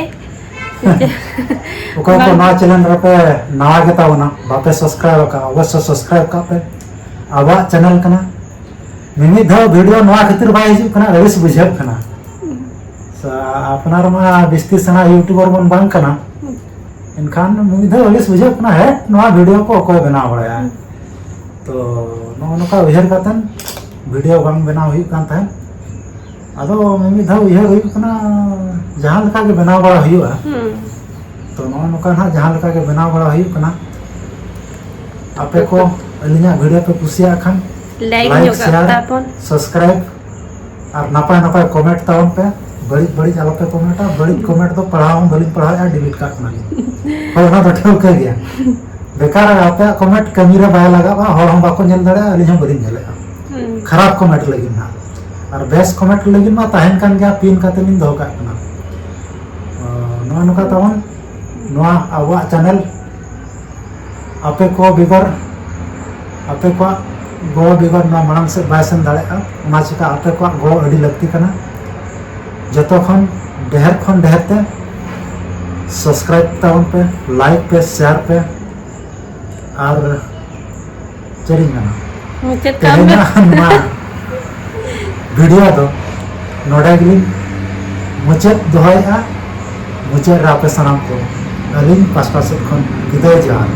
ᱚᱠᱚᱭ ᱠᱚ ᱵᱟᱝ᱾ ᱱᱚᱣᱟ ᱪᱮᱱᱮᱞ ᱨᱮᱯᱮ ᱱᱟᱣᱟ ᱜᱮ ᱛᱟᱵᱚᱱᱟ, ᱵᱟᱯᱮ ᱥᱟᱵᱥᱠᱨᱟᱭᱤᱵ ᱟᱠᱟᱫ, ᱚᱵᱚᱥᱥᱳᱭ ᱥᱟᱵᱥᱠᱨᱟᱭᱤᱵ ᱠᱟᱜ ᱯᱮ᱾ ᱟᱵᱚᱣᱟᱜ ᱪᱮᱱᱮᱞ ᱠᱟᱱᱟ᱾ ᱢᱤᱢᱤᱫ ᱫᱷᱟᱣ ᱵᱷᱤᱰᱤᱭᱳ ᱱᱚᱣᱟ ᱠᱷᱟᱹᱛᱤᱨ ᱵᱟᱭ ᱦᱤᱡᱩᱜ ᱠᱟᱱᱟ, ᱟᱹᱲᱤᱥ ᱵᱩᱡᱷᱟᱹᱜ ᱠᱟᱱᱟ᱾ ᱥᱟ-, ᱟᱯᱱᱟᱨ ᱢᱟ ᱵᱤᱥᱛᱤ ᱥᱮᱬᱟ ᱤᱭᱩᱴᱩᱵᱟᱨ ᱵᱚᱱ ᱵᱟᱝ ᱠᱟᱱᱟ, ᱮᱱᱠᱷᱟᱱ ᱢᱤᱢᱤᱫ ᱫᱷᱟᱣ ᱟᱹᱲᱤᱥ ᱵᱩᱡᱷᱟᱹᱜ ᱠᱟᱱᱟ, ᱦᱮᱸ, ᱱᱚᱣᱟ ᱵᱷᱤᱰᱤᱭᱳ ᱠᱚ ᱚᱠᱚᱭ ᱵᱮᱱᱟᱣ ᱵᱟᱲᱟᱭᱟ? ᱛᱚ ᱱᱚᱜᱼᱚ ᱱᱚᱝᱠᱟ ᱩᱭᱦᱟᱹᱨ ᱠᱟᱛᱮᱱ ᱵᱷᱤᱰᱤᱭᱳ ᱵᱟᱝ ᱵᱮᱱᱟᱣ ᱦᱩᱭᱩᱜ ᱠᱟᱱ ᱛᱟᱦᱮᱸᱫ᱾ ᱟᱫᱚ ᱢᱤᱢᱤᱫ ᱫᱷᱟᱣ ᱩᱭᱦᱟᱹᱨ ᱦᱩᱭᱩᱜ ᱠᱟᱱᱟ, ᱡᱟᱦᱟᱸ ᱞᱮᱠᱟ ᱜᱮ ᱵᱮᱱᱟᱣ ᱵᱟᱲᱟ ᱦᱩᱭᱩᱜᱼᱟ᱾ ᱦᱩᱸ᱾ ᱛᱚ ᱱᱚᱜᱼᱚ ᱱᱚᱝᱠᱟ ᱱᱟᱦᱟᱜ ᱡᱟᱦᱟᱸ ᱞᱮᱠᱟ ᱜᱮ ᱵᱮᱱᱟᱣ ᱵᱟᱲᱟ ᱦᱩᱭᱩᱜ ᱠᱟᱱᱟ᱾ ᱟᱯᱮ ᱠᱚ ᱟᱹᱞᱤᱧᱟᱜ ᱵᱷᱤᱰᱤᱭᱳ ᱯᱮ ᱠᱩᱥᱤᱭᱟᱜ ᱠᱷᱟᱱ, ᱞᱟᱭᱤᱠ ᱞᱟᱭᱤᱠ, ᱧᱚᱜ ᱠᱟᱜ ᱥᱮᱭᱟᱨ, ᱛᱟᱵᱚᱱ᱾ ᱥᱟᱵᱥᱠᱨᱟᱭᱤᱵ ᱟᱨ ᱱᱟᱯᱟᱭ ᱱᱟᱯᱟᱭ ᱠᱚᱢᱮᱱᱴ ᱛᱟᱵᱚᱱ ᱯᱮ᱾ ᱵᱟᱹᱲᱤᱡ ᱵᱟᱹᱲᱤᱡ ᱟᱞᱚᱯᱮ ᱠᱚᱢᱮᱱᱴᱟ, ᱵᱟᱹᱲᱤᱡ ᱠᱚᱢᱮᱱᱴ ᱫᱚ ᱯᱟᱲᱦᱟᱣ ᱦᱚᱸ ᱵᱟᱹᱞᱤᱧ ᱯᱟᱲᱦᱟᱣᱮᱫᱼᱟ, ᱰᱤᱞᱤᱴ ᱠᱟᱜ ᱠᱟᱱᱟᱞᱤᱧ᱾ ᱦᱳᱭ, ᱚᱱᱟ ᱫᱚ ᱴᱷᱟᱹᱣᱠᱟᱹ ᱜᱮᱭᱟ᱾ ᱵᱮᱠᱟᱨ ᱟᱯᱮᱭᱟᱜ ᱠᱚᱢᱮᱱᱴ ᱠᱟᱹᱢᱤ ᱨᱮ ᱵᱟᱭ ᱞᱟᱜᱟᱜᱼᱟ, ᱦᱚᱲ ᱦᱚᱸ ᱵᱟᱠᱚ ᱧᱮᱞ ᱫᱟᱲᱮᱭᱟᱜᱼᱟ, ᱟᱹᱞᱤᱧ ᱦᱚᱸ ᱵᱟᱹᱞᱤᱧ ᱧᱮᱞᱮᱜᱼᱟ᱾ ᱦᱩᱸ᱾ ᱠᱷᱟᱨᱟᱯ ᱠᱚᱢᱮᱱᱴ ᱞᱟᱹᱜᱤᱫ ᱱᱟᱦᱟᱜ᱾ ᱟᱨ ᱵᱮᱥ ᱠᱚᱢᱮᱱᱴ ᱞᱟᱹᱜᱤᱫ ᱢᱟ ᱛᱟᱦᱮᱱ ᱠᱟᱱ ᱜᱮᱭᱟ, ᱯᱤᱱ ᱠᱟᱛᱮ ᱞᱤᱧ ᱫᱚᱦᱚ ᱠᱟᱜ ᱠᱟᱱᱟ᱾ ᱚ, ᱱᱚᱜᱼᱚ ᱱᱚᱝᱠᱟ ᱛᱟᱵᱚᱱ ᱱᱚᱣᱟ ᱟᱵᱚᱣᱟᱜ ᱪᱮᱱᱮᱞ᱾ ᱟᱯᱮ ᱠᱚ ᱵᱮᱜᱚᱨ, ᱟᱯᱮ ᱠᱚᱣᱟᱜ ᱜᱚᱲᱚ ᱵᱮᱜᱚᱨ ᱱᱚᱣᱟ ᱢᱟᱲᱟᱝ ᱥᱮᱫ ᱵᱟᱭ ᱥᱮᱱ ᱫᱟᱲᱮᱭᱟᱜᱼᱟ᱾ ᱚᱱᱟ ᱪᱤᱠᱟ ᱟᱯᱮ ᱠᱚᱣᱟᱜ ᱜᱚᱲᱚ ᱟᱹᱰᱤ ᱞᱟᱹᱠᱛᱤ ᱠᱟᱱᱟ᱾ ᱡᱚᱛᱚ ᱠᱷᱚᱱ ᱰᱷᱮᱨ ᱠᱷᱚᱱ ᱰᱷᱮᱨ ᱛᱮ ᱥᱟᱵᱥᱠᱨᱟᱭᱤᱵ ᱛᱟᱵᱚᱱ ᱯᱮ, ᱞᱟᱭᱤᱠ ᱯᱮ, ᱥᱮᱭᱟᱨ ᱯᱮ, ᱟᱨ ᱪᱮᱫ ᱤᱧ ᱢᱮᱱᱟ, ᱢᱩᱪᱟᱹᱫ ᱠᱟᱜ ᱢᱮ᱾ ᱛᱮᱦᱮᱧᱟᱜ ᱱᱚᱣᱟ ᱵᱷᱤᱰᱤᱭᱳ ᱫᱚ ᱱᱚᱰᱮ ᱜᱮᱞᱤᱧ ᱢᱩᱪᱟᱹᱫ ᱫᱚᱦᱚᱭᱮᱫᱼᱟ᱾ ᱢᱩᱪᱟᱹᱫ ᱨᱮ ᱟᱯᱮ ᱥᱟᱱᱟᱢ ᱠᱚ ᱟᱹᱞᱤᱧ ᱯᱟᱥᱴᱟ ᱥᱮᱫ ᱠᱷᱚᱱ ᱵᱤᱫᱟᱹᱭ ᱡᱚᱦᱟᱨ᱾